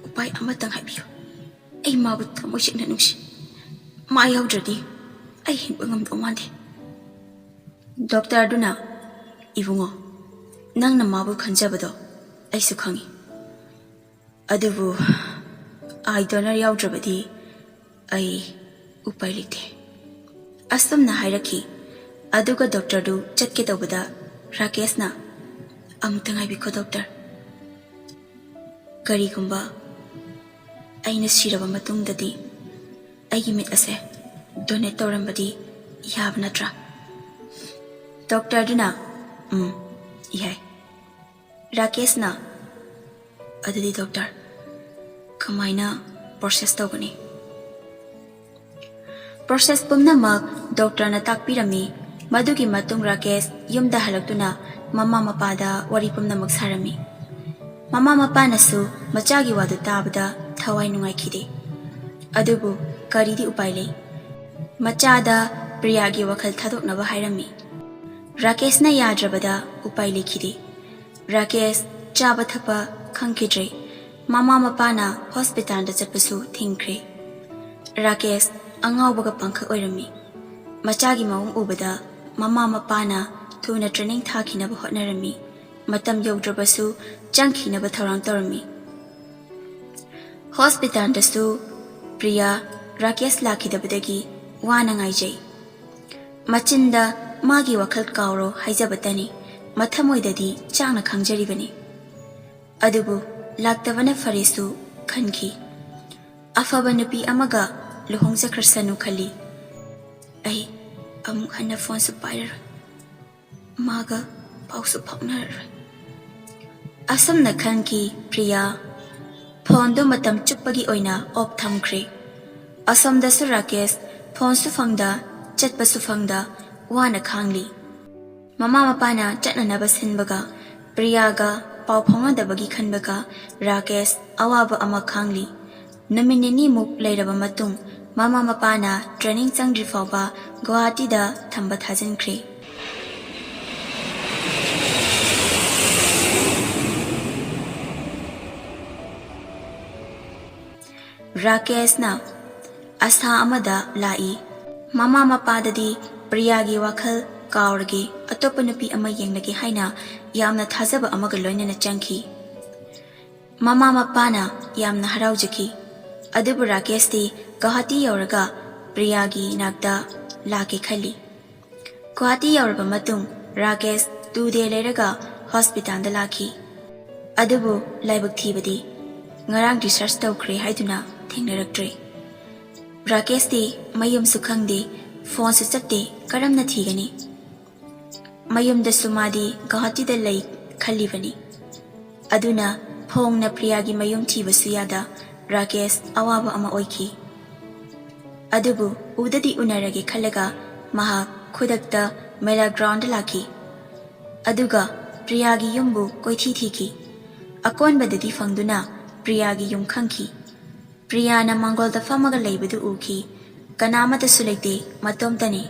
ꯎꯄꯥꯏ ꯑꯃꯇꯪ ꯍꯥꯏꯕꯤꯌꯨ꯫ ꯑꯩ ꯃꯥꯕꯨ ꯊꯃꯣꯏ ꯁꯦꯡꯅ ꯅꯨꯡꯁꯤ꯫ ꯃꯥ ꯌꯥꯎꯗ꯭ꯔꯗꯤ ꯑꯩ ꯍꯤꯡꯕ ꯉꯝꯗꯧ ꯃꯥꯟꯗꯦ꯫" ꯗꯣꯛꯇꯔꯗꯨꯅ, "ꯏꯕꯨꯡꯉꯣ, ꯅꯪꯅ ꯃꯥꯕꯨ ꯈꯟꯖꯕꯗꯣ ꯑꯩꯁꯨ ꯈꯪꯏ꯫ ꯑꯗꯨꯕꯨ ꯑꯥꯏ ꯗꯣꯅꯔ ꯌꯥꯎꯗ꯭ꯔꯕꯗꯤ ꯑꯩ ꯎꯄꯥꯏ ꯂꯩꯇꯦ꯫ ꯑꯁꯨꯝꯅ ꯍꯥꯏꯔꯛꯈꯤ꯫ ꯑꯗꯨꯒ ꯗꯣꯛꯇꯔꯗꯨ ꯆꯠꯀꯦ ꯇꯧꯕꯗ ꯔꯥꯀꯦꯁꯅ, "ꯑꯃꯨꯛꯇ ꯉꯥꯏꯕꯤꯈꯣ ꯗꯣꯛꯇꯔ꯫ ꯀꯔꯤꯒꯨꯝꯕ ꯑꯩꯅ ꯁꯤꯔꯕ ꯃꯇꯨꯡꯗꯗꯤ ꯑꯩꯒꯤ ꯃꯤꯠ ꯑꯁꯦ ꯗꯣꯅꯦꯠ ꯇꯧꯔꯝꯕꯗꯤ ꯌꯥꯕ ꯅꯠꯇ꯭ꯔꯥ?" ꯗꯣꯛꯇꯔꯗꯨꯅ, "ꯎꯝ, ꯌꯥꯏ꯫" ꯔꯥꯀꯦꯁꯅ, "ꯑꯗꯨꯗꯤ ꯗꯣꯛꯇꯔ, ꯀꯃꯥꯏꯅ ꯄ꯭ꯔꯣꯁꯦꯁ ꯇꯧꯒꯅꯤ?" ꯄ꯭ꯔꯣꯁꯦꯁ ꯄꯨꯝꯅꯃꯛ ꯗꯣꯛꯇꯔꯅ ꯇꯥꯛꯄꯤꯔꯝꯃꯤ꯫ ꯃꯗꯨꯒꯤ ꯃꯇꯨꯡ ꯔꯥꯀꯦꯁ ꯌꯨꯝꯗ ꯍꯜꯂꯛꯇꯨꯅ ꯃꯃꯥ ꯃꯄꯥꯗ ꯋꯥꯔꯤ ꯄꯨꯝꯅꯃꯛ ꯁꯥꯔꯝꯃꯤ꯫ ꯃꯃꯥ ꯃꯄꯥꯅꯁꯨ ꯃꯆꯥꯒꯤ ꯋꯥꯗꯨ ꯇꯥꯕꯗ ꯊꯋꯥꯏ ꯅꯨꯡꯉꯥꯏꯈꯤꯗꯦ꯫ ꯑꯗꯨꯕꯨ ꯀꯔꯤꯗꯤ ꯎꯄꯥꯏ ꯂꯩ? ꯃꯆꯥꯗ ꯄ꯭ꯔꯤꯌꯥꯒꯤ ꯋꯥꯈꯜ ꯊꯥꯗꯣꯛꯅꯕ ꯍꯥꯏꯔꯝꯃꯤ꯫ ꯔꯥꯀꯦꯁꯅ ꯌꯥꯗ꯭ꯔꯕꯗ ꯎꯄꯥꯏ ꯂꯩꯈꯤꯗꯦ꯫ ꯔꯥꯀꯦꯁ ꯆꯥꯕ ꯊꯛꯄ ꯈꯪꯈꯤꯗ꯭ꯔꯦ꯫ ꯃꯃꯥ ꯃꯄꯥꯅ ꯍꯣꯁꯄꯤꯇꯥꯜꯗ ꯆꯠꯄꯁꯨ ꯊꯤꯡꯈ꯭ꯔꯦ꯫ ꯔꯥꯀꯦꯁ ꯑꯉꯥꯎꯕꯒ ꯄꯥꯡꯈꯛ ꯑꯣꯏꯔꯝꯃꯤ꯫ ꯃꯆꯥꯒꯤ ꯃꯑꯣꯡ ꯎꯕꯗ ꯃꯃꯥ ꯃꯄꯥꯅ ꯊꯨꯅ ꯇ꯭ꯔꯦꯅꯤꯡ ꯊꯥꯈꯤꯅꯕ ꯍꯣꯠꯅꯔꯝꯃꯤ꯫ ꯃꯇꯝ ꯌꯧꯗ꯭ꯔꯕꯁꯨ ꯆꯪꯈꯤꯅꯕ ꯊꯧꯔꯥꯡ ꯇꯧꯔꯝꯃꯤ꯫ ꯍꯣꯁꯄꯤꯇꯥꯜꯗꯁꯨ ꯄ꯭ꯔꯤꯌꯥ ꯔꯥꯀꯦꯁ ꯂꯥꯛꯈꯤꯗꯕꯗꯒꯤ ꯋꯥꯅ ꯉꯥꯏꯖꯩ꯫ ꯃꯆꯤꯟꯗ ꯃꯥꯒꯤ ꯋꯥꯈꯜ ꯀꯥꯎꯔꯣ ꯍꯥꯏꯖꯕꯇꯅꯤ, ꯃꯊꯃꯣꯏꯗꯗꯤ ꯆꯥꯛꯅ ꯈꯥꯡꯖꯔꯤꯕꯅꯤ꯫ ꯑꯗꯨꯕꯨ ꯂꯥꯛꯇꯕꯅ ꯐꯔꯦꯁꯨ ꯈꯟꯈꯤ꯫ ꯑꯐꯕ ꯅꯨꯄꯤ ꯑꯃꯒ ꯂꯨꯍꯣꯡꯖꯈ꯭ꯔꯁꯅꯨ ꯈꯜꯂꯤ꯫ ꯑꯩ ꯑꯃꯨꯛ ꯍꯟꯅ ꯐꯣꯟꯁꯨ ꯄꯥꯏꯔꯔꯣꯏ꯫ ꯃꯥꯒ ꯄꯥꯎꯁꯨ ꯐꯥꯎꯅꯔꯔꯣꯏ꯫ ꯑꯁꯨꯝꯅ ꯈꯟꯈꯤ ꯄ꯭ꯔꯤꯌꯥ꯫ ꯐꯣꯟꯗꯨ ꯃꯇꯝ ꯆꯨꯞꯄꯒꯤ ꯑꯣꯏꯅ ꯑꯣꯐ ꯊꯝꯈ꯭ꯔꯦ꯫ ꯑꯁꯣꯝꯗꯁꯨ ꯔꯥꯀꯦꯁ ꯐꯣꯟꯁꯨ ꯐꯪꯗ, ꯆꯠꯄꯁꯨ ꯐꯪꯗ, ꯋꯥꯅ ꯈꯥꯡꯂꯤ꯫ ꯃꯃꯥ ꯃꯄꯥꯅ ꯆꯠꯅꯅꯕ ꯁꯤꯟꯕꯒ ꯄ꯭ꯔꯤꯌꯥꯒ ꯄꯥꯎ ꯐꯥꯎꯅꯗꯕꯒꯤ ꯈꯟꯕꯒ ꯔꯥꯀꯦꯁ ꯑꯋꯥꯕ ꯑꯃ ꯈꯥꯡꯂꯤ꯫ ꯅꯨꯃꯤꯠ ꯅꯤꯅꯤꯃꯨꯛ ꯂꯩꯔꯕ ꯃꯇꯨꯡ, ꯃꯃꯥ ꯃꯄꯥꯅ ꯇ꯭ꯔꯦꯅꯤꯡ ꯆꯪꯗ꯭ꯔꯤ ꯐꯥꯎꯕ ꯒꯨꯋꯥꯍꯥꯇꯤꯗ ꯊꯝꯕ ꯊꯥꯖꯤꯟꯈ꯭ꯔꯦ꯫ ꯔꯥꯀꯦꯁꯅ ꯑꯁꯥ ꯑꯃꯗ ꯂꯥꯛꯏ꯫ ꯃꯃꯥ ꯃꯄꯥꯗꯗꯤ ꯄ꯭ꯔꯤꯌꯥꯒꯤ ꯋꯥꯈꯜ ꯀꯥꯎꯔꯒꯦ, ꯑꯇꯣꯞꯄ ꯅꯨꯄꯤ ꯑꯃ ꯌꯦꯡꯂꯒꯦ ꯍꯥꯏꯅ ꯌꯥꯝꯅ ꯊꯥꯖꯕ ꯑꯃꯒ ꯂꯣꯏꯅꯅ ꯆꯪꯈꯤ꯫ ꯃꯃꯥ ꯃꯄꯥꯅ ꯌꯥꯝꯅ ꯍꯔꯥꯎꯖꯈꯤ꯫ ꯑꯗꯨꯕꯨ ꯔꯥꯀꯦꯁꯇꯤ ꯒꯧꯍꯥꯇꯤ ꯌꯧꯔꯒ ꯄ꯭ꯔꯤꯌꯥꯒꯤ ꯏꯅꯥꯛꯇ ꯂꯥꯛꯀꯦ ꯈꯜꯂꯤ꯫ ꯒꯧꯍꯥꯇꯤ ꯌꯧꯔꯕ ꯃꯇꯨꯡ ꯔꯥꯀꯦꯁ two day ꯂꯩꯔꯒ ꯍꯣꯁꯄꯤꯇꯥꯜꯗ ꯂꯥꯛꯈꯤ꯫ ꯑꯗꯨꯕꯨ ꯂꯥꯏꯕꯛ ꯊꯤꯕꯗꯤ ꯉꯔꯥꯡ discharge ꯇꯧꯈ꯭ꯔꯦ ꯍꯥꯏꯗꯨꯅ ꯊꯦꯡꯅꯔꯛꯇ꯭ꯔꯦ꯫ ꯔꯥꯀꯦꯁꯇꯤ ꯃꯌꯨꯝꯁꯨ ꯈꯪꯗꯦ, ꯐꯣꯟꯁꯨ ꯆꯠꯇꯦ, ꯀꯔꯝꯅ ꯊꯤꯒꯅꯤ? ꯃꯌꯨꯝꯗꯁꯨ ꯃꯥꯗꯤ ꯒꯧꯍꯥꯇꯤꯗ ꯂꯩ ꯈꯜꯂꯤꯕꯅꯤ꯫ ꯑꯗꯨꯅ ꯐꯣꯡꯅ ꯄ꯭ꯔꯤꯌꯥꯒꯤ ꯃꯌꯨꯝ ꯊꯤꯕꯁꯨ ꯌꯥꯗ ꯔꯥꯀꯦꯁ ꯑꯋꯥꯕ ꯑꯃ ꯑꯣꯏꯈꯤ꯫ ꯑꯗꯨꯕꯨ ꯎꯗꯗꯤ ꯎꯅꯔꯒꯦ ꯈꯜꯂꯒ ꯃꯍꯥꯛ ꯈꯨꯗꯛꯇ ꯃꯦꯂꯥ ꯒ꯭ꯔꯥꯎꯟꯗ ꯂꯥꯛꯈꯤ꯫ ꯑꯗꯨꯒ ꯄ꯭ꯔꯤꯌꯥꯒꯤ ꯌꯨꯝꯕꯨ ꯀꯣꯏꯊꯤ ꯊꯤꯈꯤ꯫ ꯑꯀꯣꯟꯕꯗꯗꯤ ꯐꯪꯗꯨꯅ ꯄ꯭ꯔꯤꯌꯥꯒꯤ ꯌꯨꯝ ꯈꯪꯈꯤ꯫ ꯄ꯭ꯔꯤꯌꯥꯅ ꯃꯥꯡꯒꯣꯜꯗ ꯐꯝꯃꯒ ꯂꯩꯕꯗꯨ ꯎꯈꯤ꯫ ꯀꯅꯥ ꯑꯃꯠꯇꯁꯨ ꯂꯩꯇꯦ, ꯃꯇꯣꯝꯇꯅꯤ꯫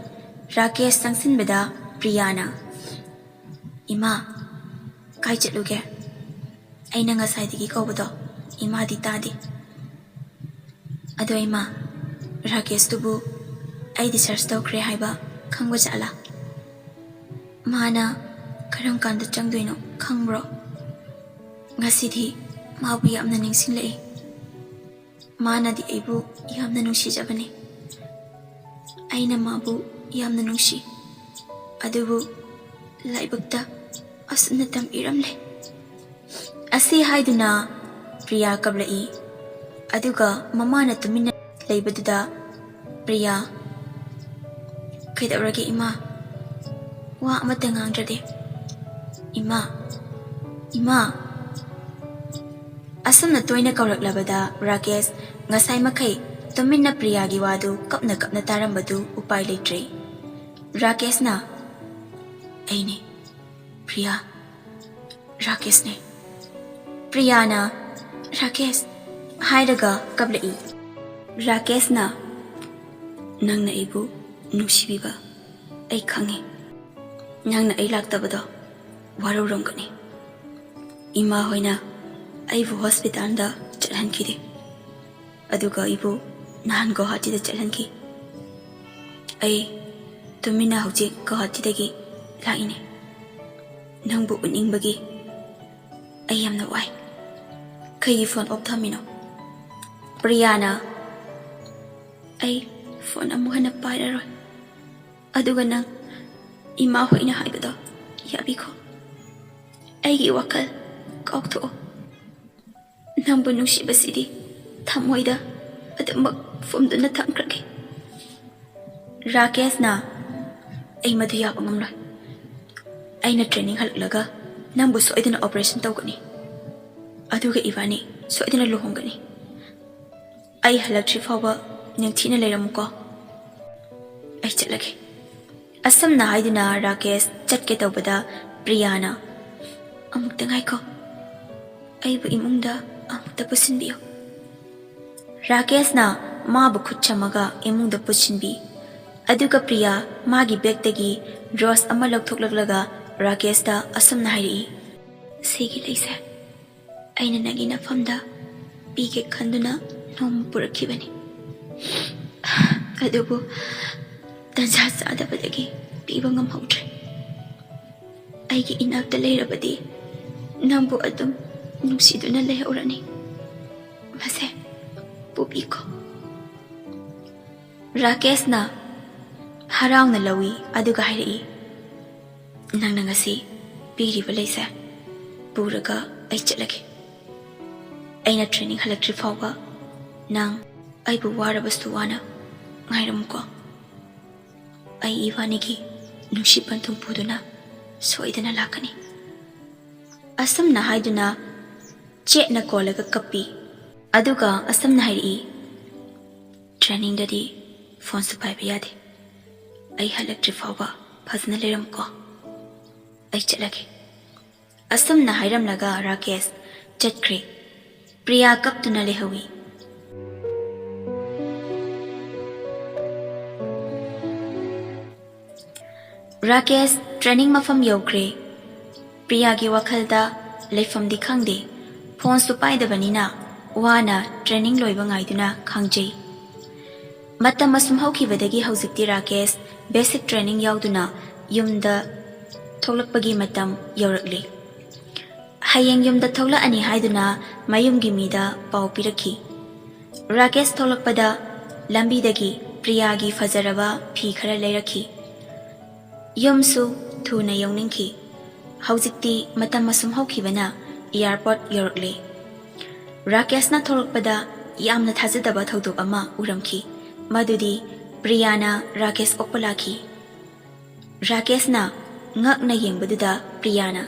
ꯔꯥꯀꯦꯁ ꯆꯪꯁꯤꯟꯕꯗ ꯄ꯭ꯔꯤꯌꯥꯅ, "ꯏꯃꯥ, ꯀꯥꯏ ꯆꯠꯂꯨꯒꯦ? ꯑꯩꯅ ꯉꯁꯥꯏꯗꯒꯤ ꯀꯧꯕꯗꯣ ꯏꯃꯥꯗꯤ ꯇꯥꯗꯦ꯫ ꯑꯗꯣ ꯏꯃꯥ, ꯔꯥꯀꯦꯁꯇꯨꯕꯨ ꯑꯩ discharge ꯇꯧꯈ꯭ꯔꯦ ꯍꯥꯏꯕ ꯈꯪꯕ ꯖꯥꯠꯂꯥ? ꯃꯥꯅ ꯀꯔꯝ ꯀꯥꯟꯗ ꯆꯪꯗꯣꯏꯅꯣ ꯈꯪꯕ꯭ꯔꯣ? ꯉꯁꯤꯗꯤ ꯃꯥꯕꯨ ꯌꯥꯝꯅ ꯅꯤꯡꯁꯤꯡꯂꯛꯏ꯫ ꯃꯥꯅꯗꯤ ꯑꯩꯕꯨ ꯌꯥꯝꯅ ꯅꯨꯡꯁꯤꯖꯕꯅꯤ꯫ ꯑꯩꯅ ꯃꯥꯕꯨ ꯌꯥꯝꯅ ꯅꯨꯡꯁꯤ꯫ ꯑꯗꯨꯕꯨ ꯂꯥꯏꯕꯛꯇ ꯑꯁꯨꯝꯅ ꯇꯝ ꯏꯔꯝꯂꯦ"꯫ ꯑꯁꯤ ꯍꯥꯏꯗꯨꯅ ꯄ꯭ꯔꯤꯌꯥ ꯀꯞꯂꯛꯏ꯫ ꯑꯗꯨꯒ ꯃꯃꯥꯅ ꯇꯨꯃꯤꯟꯅ ꯂꯩꯕꯗꯨꯗ ꯄ꯭ꯔꯤꯌꯥ, "ꯀꯩꯗꯧꯔꯒꯦ ꯏꯃꯥ? ꯋꯥ ꯑꯃꯠꯇ ꯉꯥꯡꯗ꯭ꯔꯗꯤ꯫ ꯏꯃꯥ, ꯏꯃꯥ"꯫ ꯑꯁꯨꯝꯅ ꯇꯣꯏꯅ ꯀꯧꯔꯛꯂꯕꯗ ꯔꯥꯀꯦꯁ ꯉꯁꯥꯏ ꯃꯈꯩ ꯇꯨꯃꯤꯟꯅ ꯄ꯭ꯔꯤꯌꯥꯒꯤ ꯋꯥꯗꯨ ꯀꯞꯅ ꯀꯞꯅ ꯇꯥꯔꯝꯕꯗꯨ ꯎꯄꯥꯏ ꯂꯩꯇ꯭ꯔꯦ꯫ ꯔꯥꯀꯦꯁꯅ, "ꯑꯩꯅꯦ, ꯄ꯭ꯔꯤꯌꯥ, ꯔꯥꯀꯦꯁꯅꯦ"꯫ ꯄ꯭ꯔꯤꯌꯥꯅ, "ꯔꯥꯀꯦꯁ" ꯍꯥꯏꯔꯒ ꯀꯞꯂꯛꯏ꯫ ꯔꯥꯀꯦꯁꯅ, "ꯅꯪꯅ ꯑꯩꯕꯨ ꯅꯨꯡꯁꯤꯕꯤꯕ ꯑꯩ ꯈꯪꯉꯤ꯫ ꯅꯪꯅ ꯑꯩ ꯂꯥꯛꯇꯕꯗꯣ ꯋꯥꯔꯧꯔꯝꯒꯅꯤ꯫ ꯏꯃꯥ ꯍꯣꯏꯅ ꯑꯩꯕꯨ ꯍꯣꯁꯄꯤꯇꯥꯜꯗ ꯆꯠꯍꯟꯈꯤꯗꯦ꯫ ꯑꯗꯨꯒ ꯑꯩꯕꯨ ꯅꯍꯥꯟ ꯒꯧꯍꯥꯇꯤꯗ ꯆꯠꯍꯟꯈꯤ꯫ ꯑꯩ ꯇꯨꯃꯤꯟꯅ ꯍꯧꯖꯤꯛ ꯒꯧꯍꯥꯇꯤꯗꯒꯤ ꯂꯥꯛꯏꯅꯦ꯫ ꯅꯪꯕꯨ ꯎꯅꯤꯡꯕꯒꯤ ꯑꯩ ꯌꯥꯝꯅ ꯋꯥꯏ"꯫ ꯀꯩꯒꯤ phone off ꯊꯝꯃꯤꯅꯣ? ꯄ꯭ꯔꯤꯌꯥꯅ, "ꯑꯩ phone ꯑꯃꯨꯛ ꯍꯟꯅ ꯄꯥꯏꯔꯔꯣꯏ꯫ ꯑꯗꯨꯒ ꯅꯪ ꯏꯃꯥ ꯍꯣꯏꯅ ꯍꯥꯏꯕꯗꯣ ꯌꯥꯕꯤꯈꯣ꯫ ꯑꯩꯒꯤ ꯋꯥꯈꯜ ꯀꯥꯎꯊꯣꯛꯑꯣ꯫ ꯅꯪꯕꯨ ꯅꯨꯡꯁꯤꯕꯁꯤꯗꯤ ꯊꯃꯣꯏꯗ ꯑꯗꯨꯃꯛ ꯐꯨꯝꯗꯨꯅ ꯊꯝꯈ꯭ꯔꯒꯦ꯫" ꯔꯥꯀꯦꯁꯅ, "ꯑꯩ ꯃꯗꯨ ꯌꯥꯕ ꯉꯝꯂꯣꯏ꯫ ꯑꯩꯅ training ꯍꯜꯂꯛꯂꯒ ꯅꯪꯕꯨ ꯁꯣꯏꯗꯅ operation ꯇꯧꯒꯅꯤ꯫ ꯑꯗꯨꯒ ꯏꯕꯥꯅꯤ ꯁꯣꯏꯗꯅ ꯂꯨꯍꯣꯡꯒꯅꯤ꯫ ꯑꯩ ꯍꯜꯂꯛꯇ꯭ꯔꯤ ꯐꯥꯎꯕ ꯅꯤꯡꯊꯤꯅ ꯂꯩꯔꯝꯃꯨꯀꯣ꯫ ꯑꯩ ꯆꯠꯂꯒꯦ꯫" ꯑꯁꯨꯝꯅ ꯍꯥꯏꯗꯨꯅ ꯔꯥꯀꯦꯁ ꯆꯠꯀꯦ ꯇꯧꯕꯗ ꯄ꯭ꯔꯤꯌꯥꯅ, "ꯑꯃꯨꯛꯇ ꯉꯥꯏꯈꯣ, ꯑꯩꯕꯨ ꯏꯃꯨꯡꯗ ꯑꯃꯨꯛꯇ ꯄꯨꯁꯤꯟꯕꯤꯌꯨ꯫" ꯔꯥꯀꯦꯁꯅ ꯃꯥꯕꯨ ꯈꯨꯠ ꯁꯝꯃꯒ ꯏꯃꯨꯡꯗ ꯄꯨꯁꯤꯟꯕꯤ꯫ ꯑꯗꯨꯒ ꯄ꯭ꯔꯤꯌꯥ ꯃꯥꯒꯤ bagꯇꯒꯤ rose ꯑꯃ ꯂꯧꯊꯣꯛꯂꯛꯂꯒ ꯔꯥꯀꯦꯁꯇ ꯑꯁꯨꯝꯅ ꯍꯥꯏꯔꯛꯏ, "ꯁꯤꯒꯤ ꯂꯩꯁꯦ ꯑꯩꯅ ꯅꯪꯒꯤ ꯅꯐꯝꯗ ꯄꯤꯒꯦ ꯈꯟꯗꯨꯅ ꯅꯣꯡꯃ ꯄꯨꯔꯛꯈꯤꯕꯅꯤ꯫ ꯑꯗꯨꯕꯨ ꯇꯟꯖꯥ ꯆꯥꯗꯕꯗꯒꯤ ꯄꯤꯕ ꯉꯝꯍꯧꯗ꯭ꯔꯦ꯫ ꯑꯩꯒꯤ ꯏꯅꯥꯛꯇ ꯂꯩꯔꯕꯗꯤ ꯅꯪꯕꯨ ꯑꯗꯨꯝ ꯅꯨꯡꯁꯤꯗꯨꯅ ꯂꯩꯍꯧꯔꯅꯤ꯫ ꯃꯁꯦ ꯄꯨꯕꯤꯈꯣ꯫" ꯔꯥꯀꯦꯁꯅ ꯍꯔꯥꯎꯅ ꯂꯧꯏ, ꯑꯗꯨꯒ ꯍꯥꯏꯔꯛꯏ, "ꯅꯪꯅ ꯉꯁꯤ ꯄꯤꯔꯤꯕ ꯂꯩꯁꯦ ꯄꯨꯔꯒ ꯑꯩ ꯆꯠꯂꯒꯦ꯫ ꯑꯩꯅ training ꯍꯜꯂꯛꯇ꯭ꯔꯤ ꯐꯥꯎꯕ ꯅꯪ ꯑꯩꯕꯨ ꯋꯥꯔꯕꯁꯨ ꯋꯥꯅ ꯉꯥꯏꯔꯝꯃꯨꯀꯣ꯫ ꯑꯩ ꯏꯕꯥꯅꯤꯒꯤ ꯅꯨꯡꯁꯤ ꯄꯟꯊꯨꯡ ꯄꯨꯗꯨꯅ ꯁꯣꯏꯗꯅ ꯂꯥꯛꯀꯅꯤ꯫" ꯑꯁꯨꯝꯅ ꯍꯥꯏꯗꯨꯅ ꯆꯦꯠꯅ ꯀꯣꯜꯂꯒ ꯀꯞꯄꯤ꯫ ꯑꯗꯨꯒ ꯑꯁꯨꯝꯅ ꯍꯥꯏꯔꯛꯏ, "Trainingꯗꯗꯤ phoneꯁꯨ ꯄꯥꯏꯕ ꯌꯥꯗꯦ꯫ ꯑꯩ ꯍꯜꯂꯛꯇ꯭ꯔꯤ ꯐꯥꯎꯕ ꯐꯖꯅ ꯂꯩꯔꯝꯃꯨꯀꯣ꯫ ꯑꯩ ꯆꯠꯂꯒꯦ꯫" ꯑꯁꯨꯝꯅ ꯍꯥꯏꯔꯝꯂꯒ ꯔꯥꯀꯦꯁ ꯆꯠꯈ꯭ꯔꯦ꯫ ꯄ꯭ꯔꯤꯌꯥ ꯀꯞꯇꯨꯅ ꯂꯩꯍꯧꯏ꯫ ꯔꯥꯀꯦꯁ training ꯃꯐꯝ ꯌꯧꯈ꯭ꯔꯦ꯫ ꯄ꯭ꯔꯤꯌꯥꯒꯤ ꯋꯥꯈꯜꯗ ꯂꯩꯐꯝꯗꯤ ꯈꯪꯗꯦ꯫ Phoneꯁꯨ ꯄꯥꯏꯗꯕꯅꯤꯅ ꯋꯥꯅ training ꯂꯣꯏꯕ ꯉꯥꯏꯗꯨꯅ ꯈꯥꯡꯖꯩ꯫ ꯃꯇꯝ ꯑꯁꯨꯝ ꯍꯧꯈꯤꯕꯗꯒꯤ ꯍꯧꯖꯤꯛꯇꯤ ꯔꯥꯀꯦꯁ basic training ꯌꯥꯎꯗꯨꯅ ꯌꯨꯝꯗ ꯊꯣꯛꯂꯛꯄꯒꯤ ꯃꯇꯝ ꯌꯧꯔꯛꯂꯦ꯫ ꯍꯌꯦꯡ ꯌꯨꯝꯗ ꯊꯣꯛꯂꯛꯑꯅꯤ ꯍꯥꯏꯗꯨꯅ ꯃꯌꯨꯝꯒꯤ ꯃꯤꯗ ꯄꯥꯎ ꯄꯤꯔꯛꯈꯤ꯫ ꯔꯥꯀꯦꯁ ꯊꯣꯛꯂꯛꯄꯗ ꯂꯝꯕꯤꯗꯒꯤ ꯄ꯭ꯔꯤꯌꯥꯒꯤ ꯐꯖꯔꯕ ꯐꯤ ꯈꯔ ꯂꯩꯔꯛꯈꯤ꯫ ꯌꯨꯝꯁꯨ ꯊꯨꯅ ꯌꯧꯅꯤꯡꯈꯤ꯫ ꯍꯧꯖꯤꯛꯇꯤ ꯃꯇꯝ ꯑꯁꯨꯝ ꯍꯧꯈꯤꯕꯅ ꯑꯦꯌꯥꯔꯄꯣꯔꯠ ꯌꯧꯔꯛꯂꯦ꯫ ꯔꯥꯀꯦꯁꯅ ꯊꯣꯛꯂꯛꯄꯗ ꯌꯥꯝꯅ ꯊꯥꯖꯗꯕ ꯊꯧꯗꯣꯛ ꯑꯃ ꯎꯔꯝꯈꯤ꯫ ꯃꯗꯨꯗꯤ ꯄ꯭ꯔꯤꯌꯥꯅ ꯔꯥꯀꯦꯁ ꯑꯣꯛꯄ ꯂꯥꯛꯈꯤ꯫ ꯔꯥꯀꯦꯁꯅ ꯉꯛꯅ ꯌꯦꯡꯕꯗꯨꯗ ꯄ꯭ꯔꯤꯌꯥꯅ,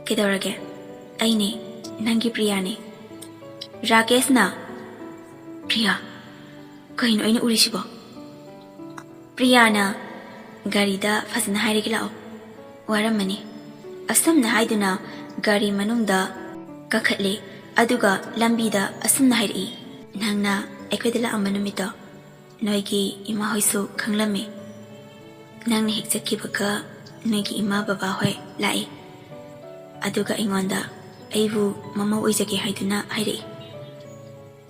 "ꯀꯩꯗꯧꯔꯒꯦ? ꯑꯩꯅꯦ, ꯅꯪꯒꯤ ꯄ꯭ꯔꯤꯌꯥꯅꯦ꯫" ꯔꯥꯀꯦꯁꯅ, "ꯄ꯭ꯔꯤꯌꯥ, ꯀꯩꯅꯣ ꯑꯩꯅ ꯎꯔꯤꯁꯤꯕꯣ?" ꯄ꯭ꯔꯤꯌꯥꯅ, "ꯒꯥꯔꯤꯗ ꯐꯖꯅ ꯍꯥꯏꯔꯒꯦ ꯂꯥꯛꯑꯣ, ꯋꯥꯔꯝꯃꯅꯤ꯫" ꯑꯁꯨꯝꯅ ꯍꯥꯏꯗꯨꯅ ꯒꯥꯔꯤ ꯃꯅꯨꯡꯗ ꯀꯥꯈꯠꯂꯦ꯫ ꯑꯗꯨꯒ ꯂꯝꯕꯤꯗ ꯑꯁꯨꯝꯅ ꯍꯥꯏꯔꯛꯏ, "ꯅꯪꯅ ꯑꯩꯈꯣꯏꯗ ꯂꯥꯛꯑꯝꯕ ꯅꯨꯃꯤꯠꯇꯣ, ꯅꯣꯏꯒꯤ ꯏꯃꯥ ꯍꯣꯏꯁꯨ ꯈꯪꯂꯝꯃꯤ꯫ ꯅꯪꯅ ꯍꯦꯛ ꯆꯠꯈꯤꯕꯒ ꯅꯣꯏꯒꯤ ꯏꯃꯥ ꯕꯕꯥ ꯍꯣꯏ ꯂꯥꯛꯏ꯫ ꯑꯗꯨꯒ ꯑꯩꯉꯣꯟꯗ ꯑꯩꯕꯨ ꯃꯃꯧ ꯑꯣꯏꯖꯒꯦ ꯍꯥꯏꯗꯨꯅ ꯍꯥꯏꯔꯛꯏ꯫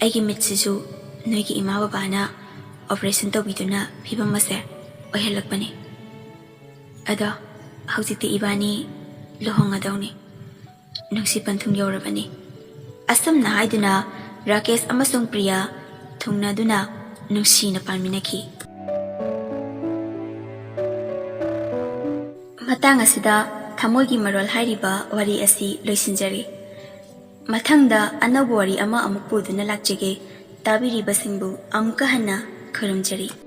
ꯑꯩꯒꯤ ꯃꯤꯠꯁꯤꯁꯨ ꯅꯣꯏꯒꯤ ꯏꯃꯥ ꯕꯕꯥꯅ ꯑꯣꯄꯔꯦꯁꯟ ꯇꯧꯕꯤꯗꯨꯅ ꯐꯤꯕꯝ ꯑꯁꯦ ꯑꯣꯏꯍꯜꯂꯛꯄꯅꯤ꯫ ꯑꯗꯣ ꯍꯧꯖꯤꯛꯇꯤ ꯏꯕꯥꯅꯤ ꯂꯨꯍꯣꯡꯉꯗꯧꯅꯤ꯫ ꯅꯨꯡꯁꯤ ꯄꯟꯊꯨꯡ ꯌꯧꯔꯕꯅꯤ꯫" ꯑꯁꯨꯝꯅ ꯍꯥꯏꯗꯨꯅ ꯔꯥꯀꯦꯁ ꯑꯃꯁꯨꯡ ꯄ꯭ꯔꯤꯌꯥ ꯊꯨꯡꯅꯗꯨꯅ ꯅꯨꯡꯁꯤꯅ ꯄꯥꯟꯃꯤꯟꯅꯈꯤ꯫ ꯃꯇꯥꯡ ꯑꯁꯤꯗ ꯊꯃꯣꯏꯒꯤ ꯃꯔꯣꯜ ꯍꯥꯏꯔꯤꯕ ꯋꯥꯔꯤ ꯑꯁꯤ ꯂꯣꯏꯁꯤꯟꯖꯔꯤ꯫ ꯃꯊꯪꯗ ꯑꯅꯧꯕ ꯋꯥꯔꯤ ꯑꯃ ꯑꯃꯨꯛ ꯄꯨꯗꯨꯅ ꯂꯥꯛꯆꯒꯦ꯫ ꯇꯥꯕꯤꯔꯤꯕꯁꯤꯡꯕꯨ ꯑꯃꯨꯛꯀ ꯍꯟꯅ ꯈꯨꯔꯨꯝꯖꯔꯤ꯫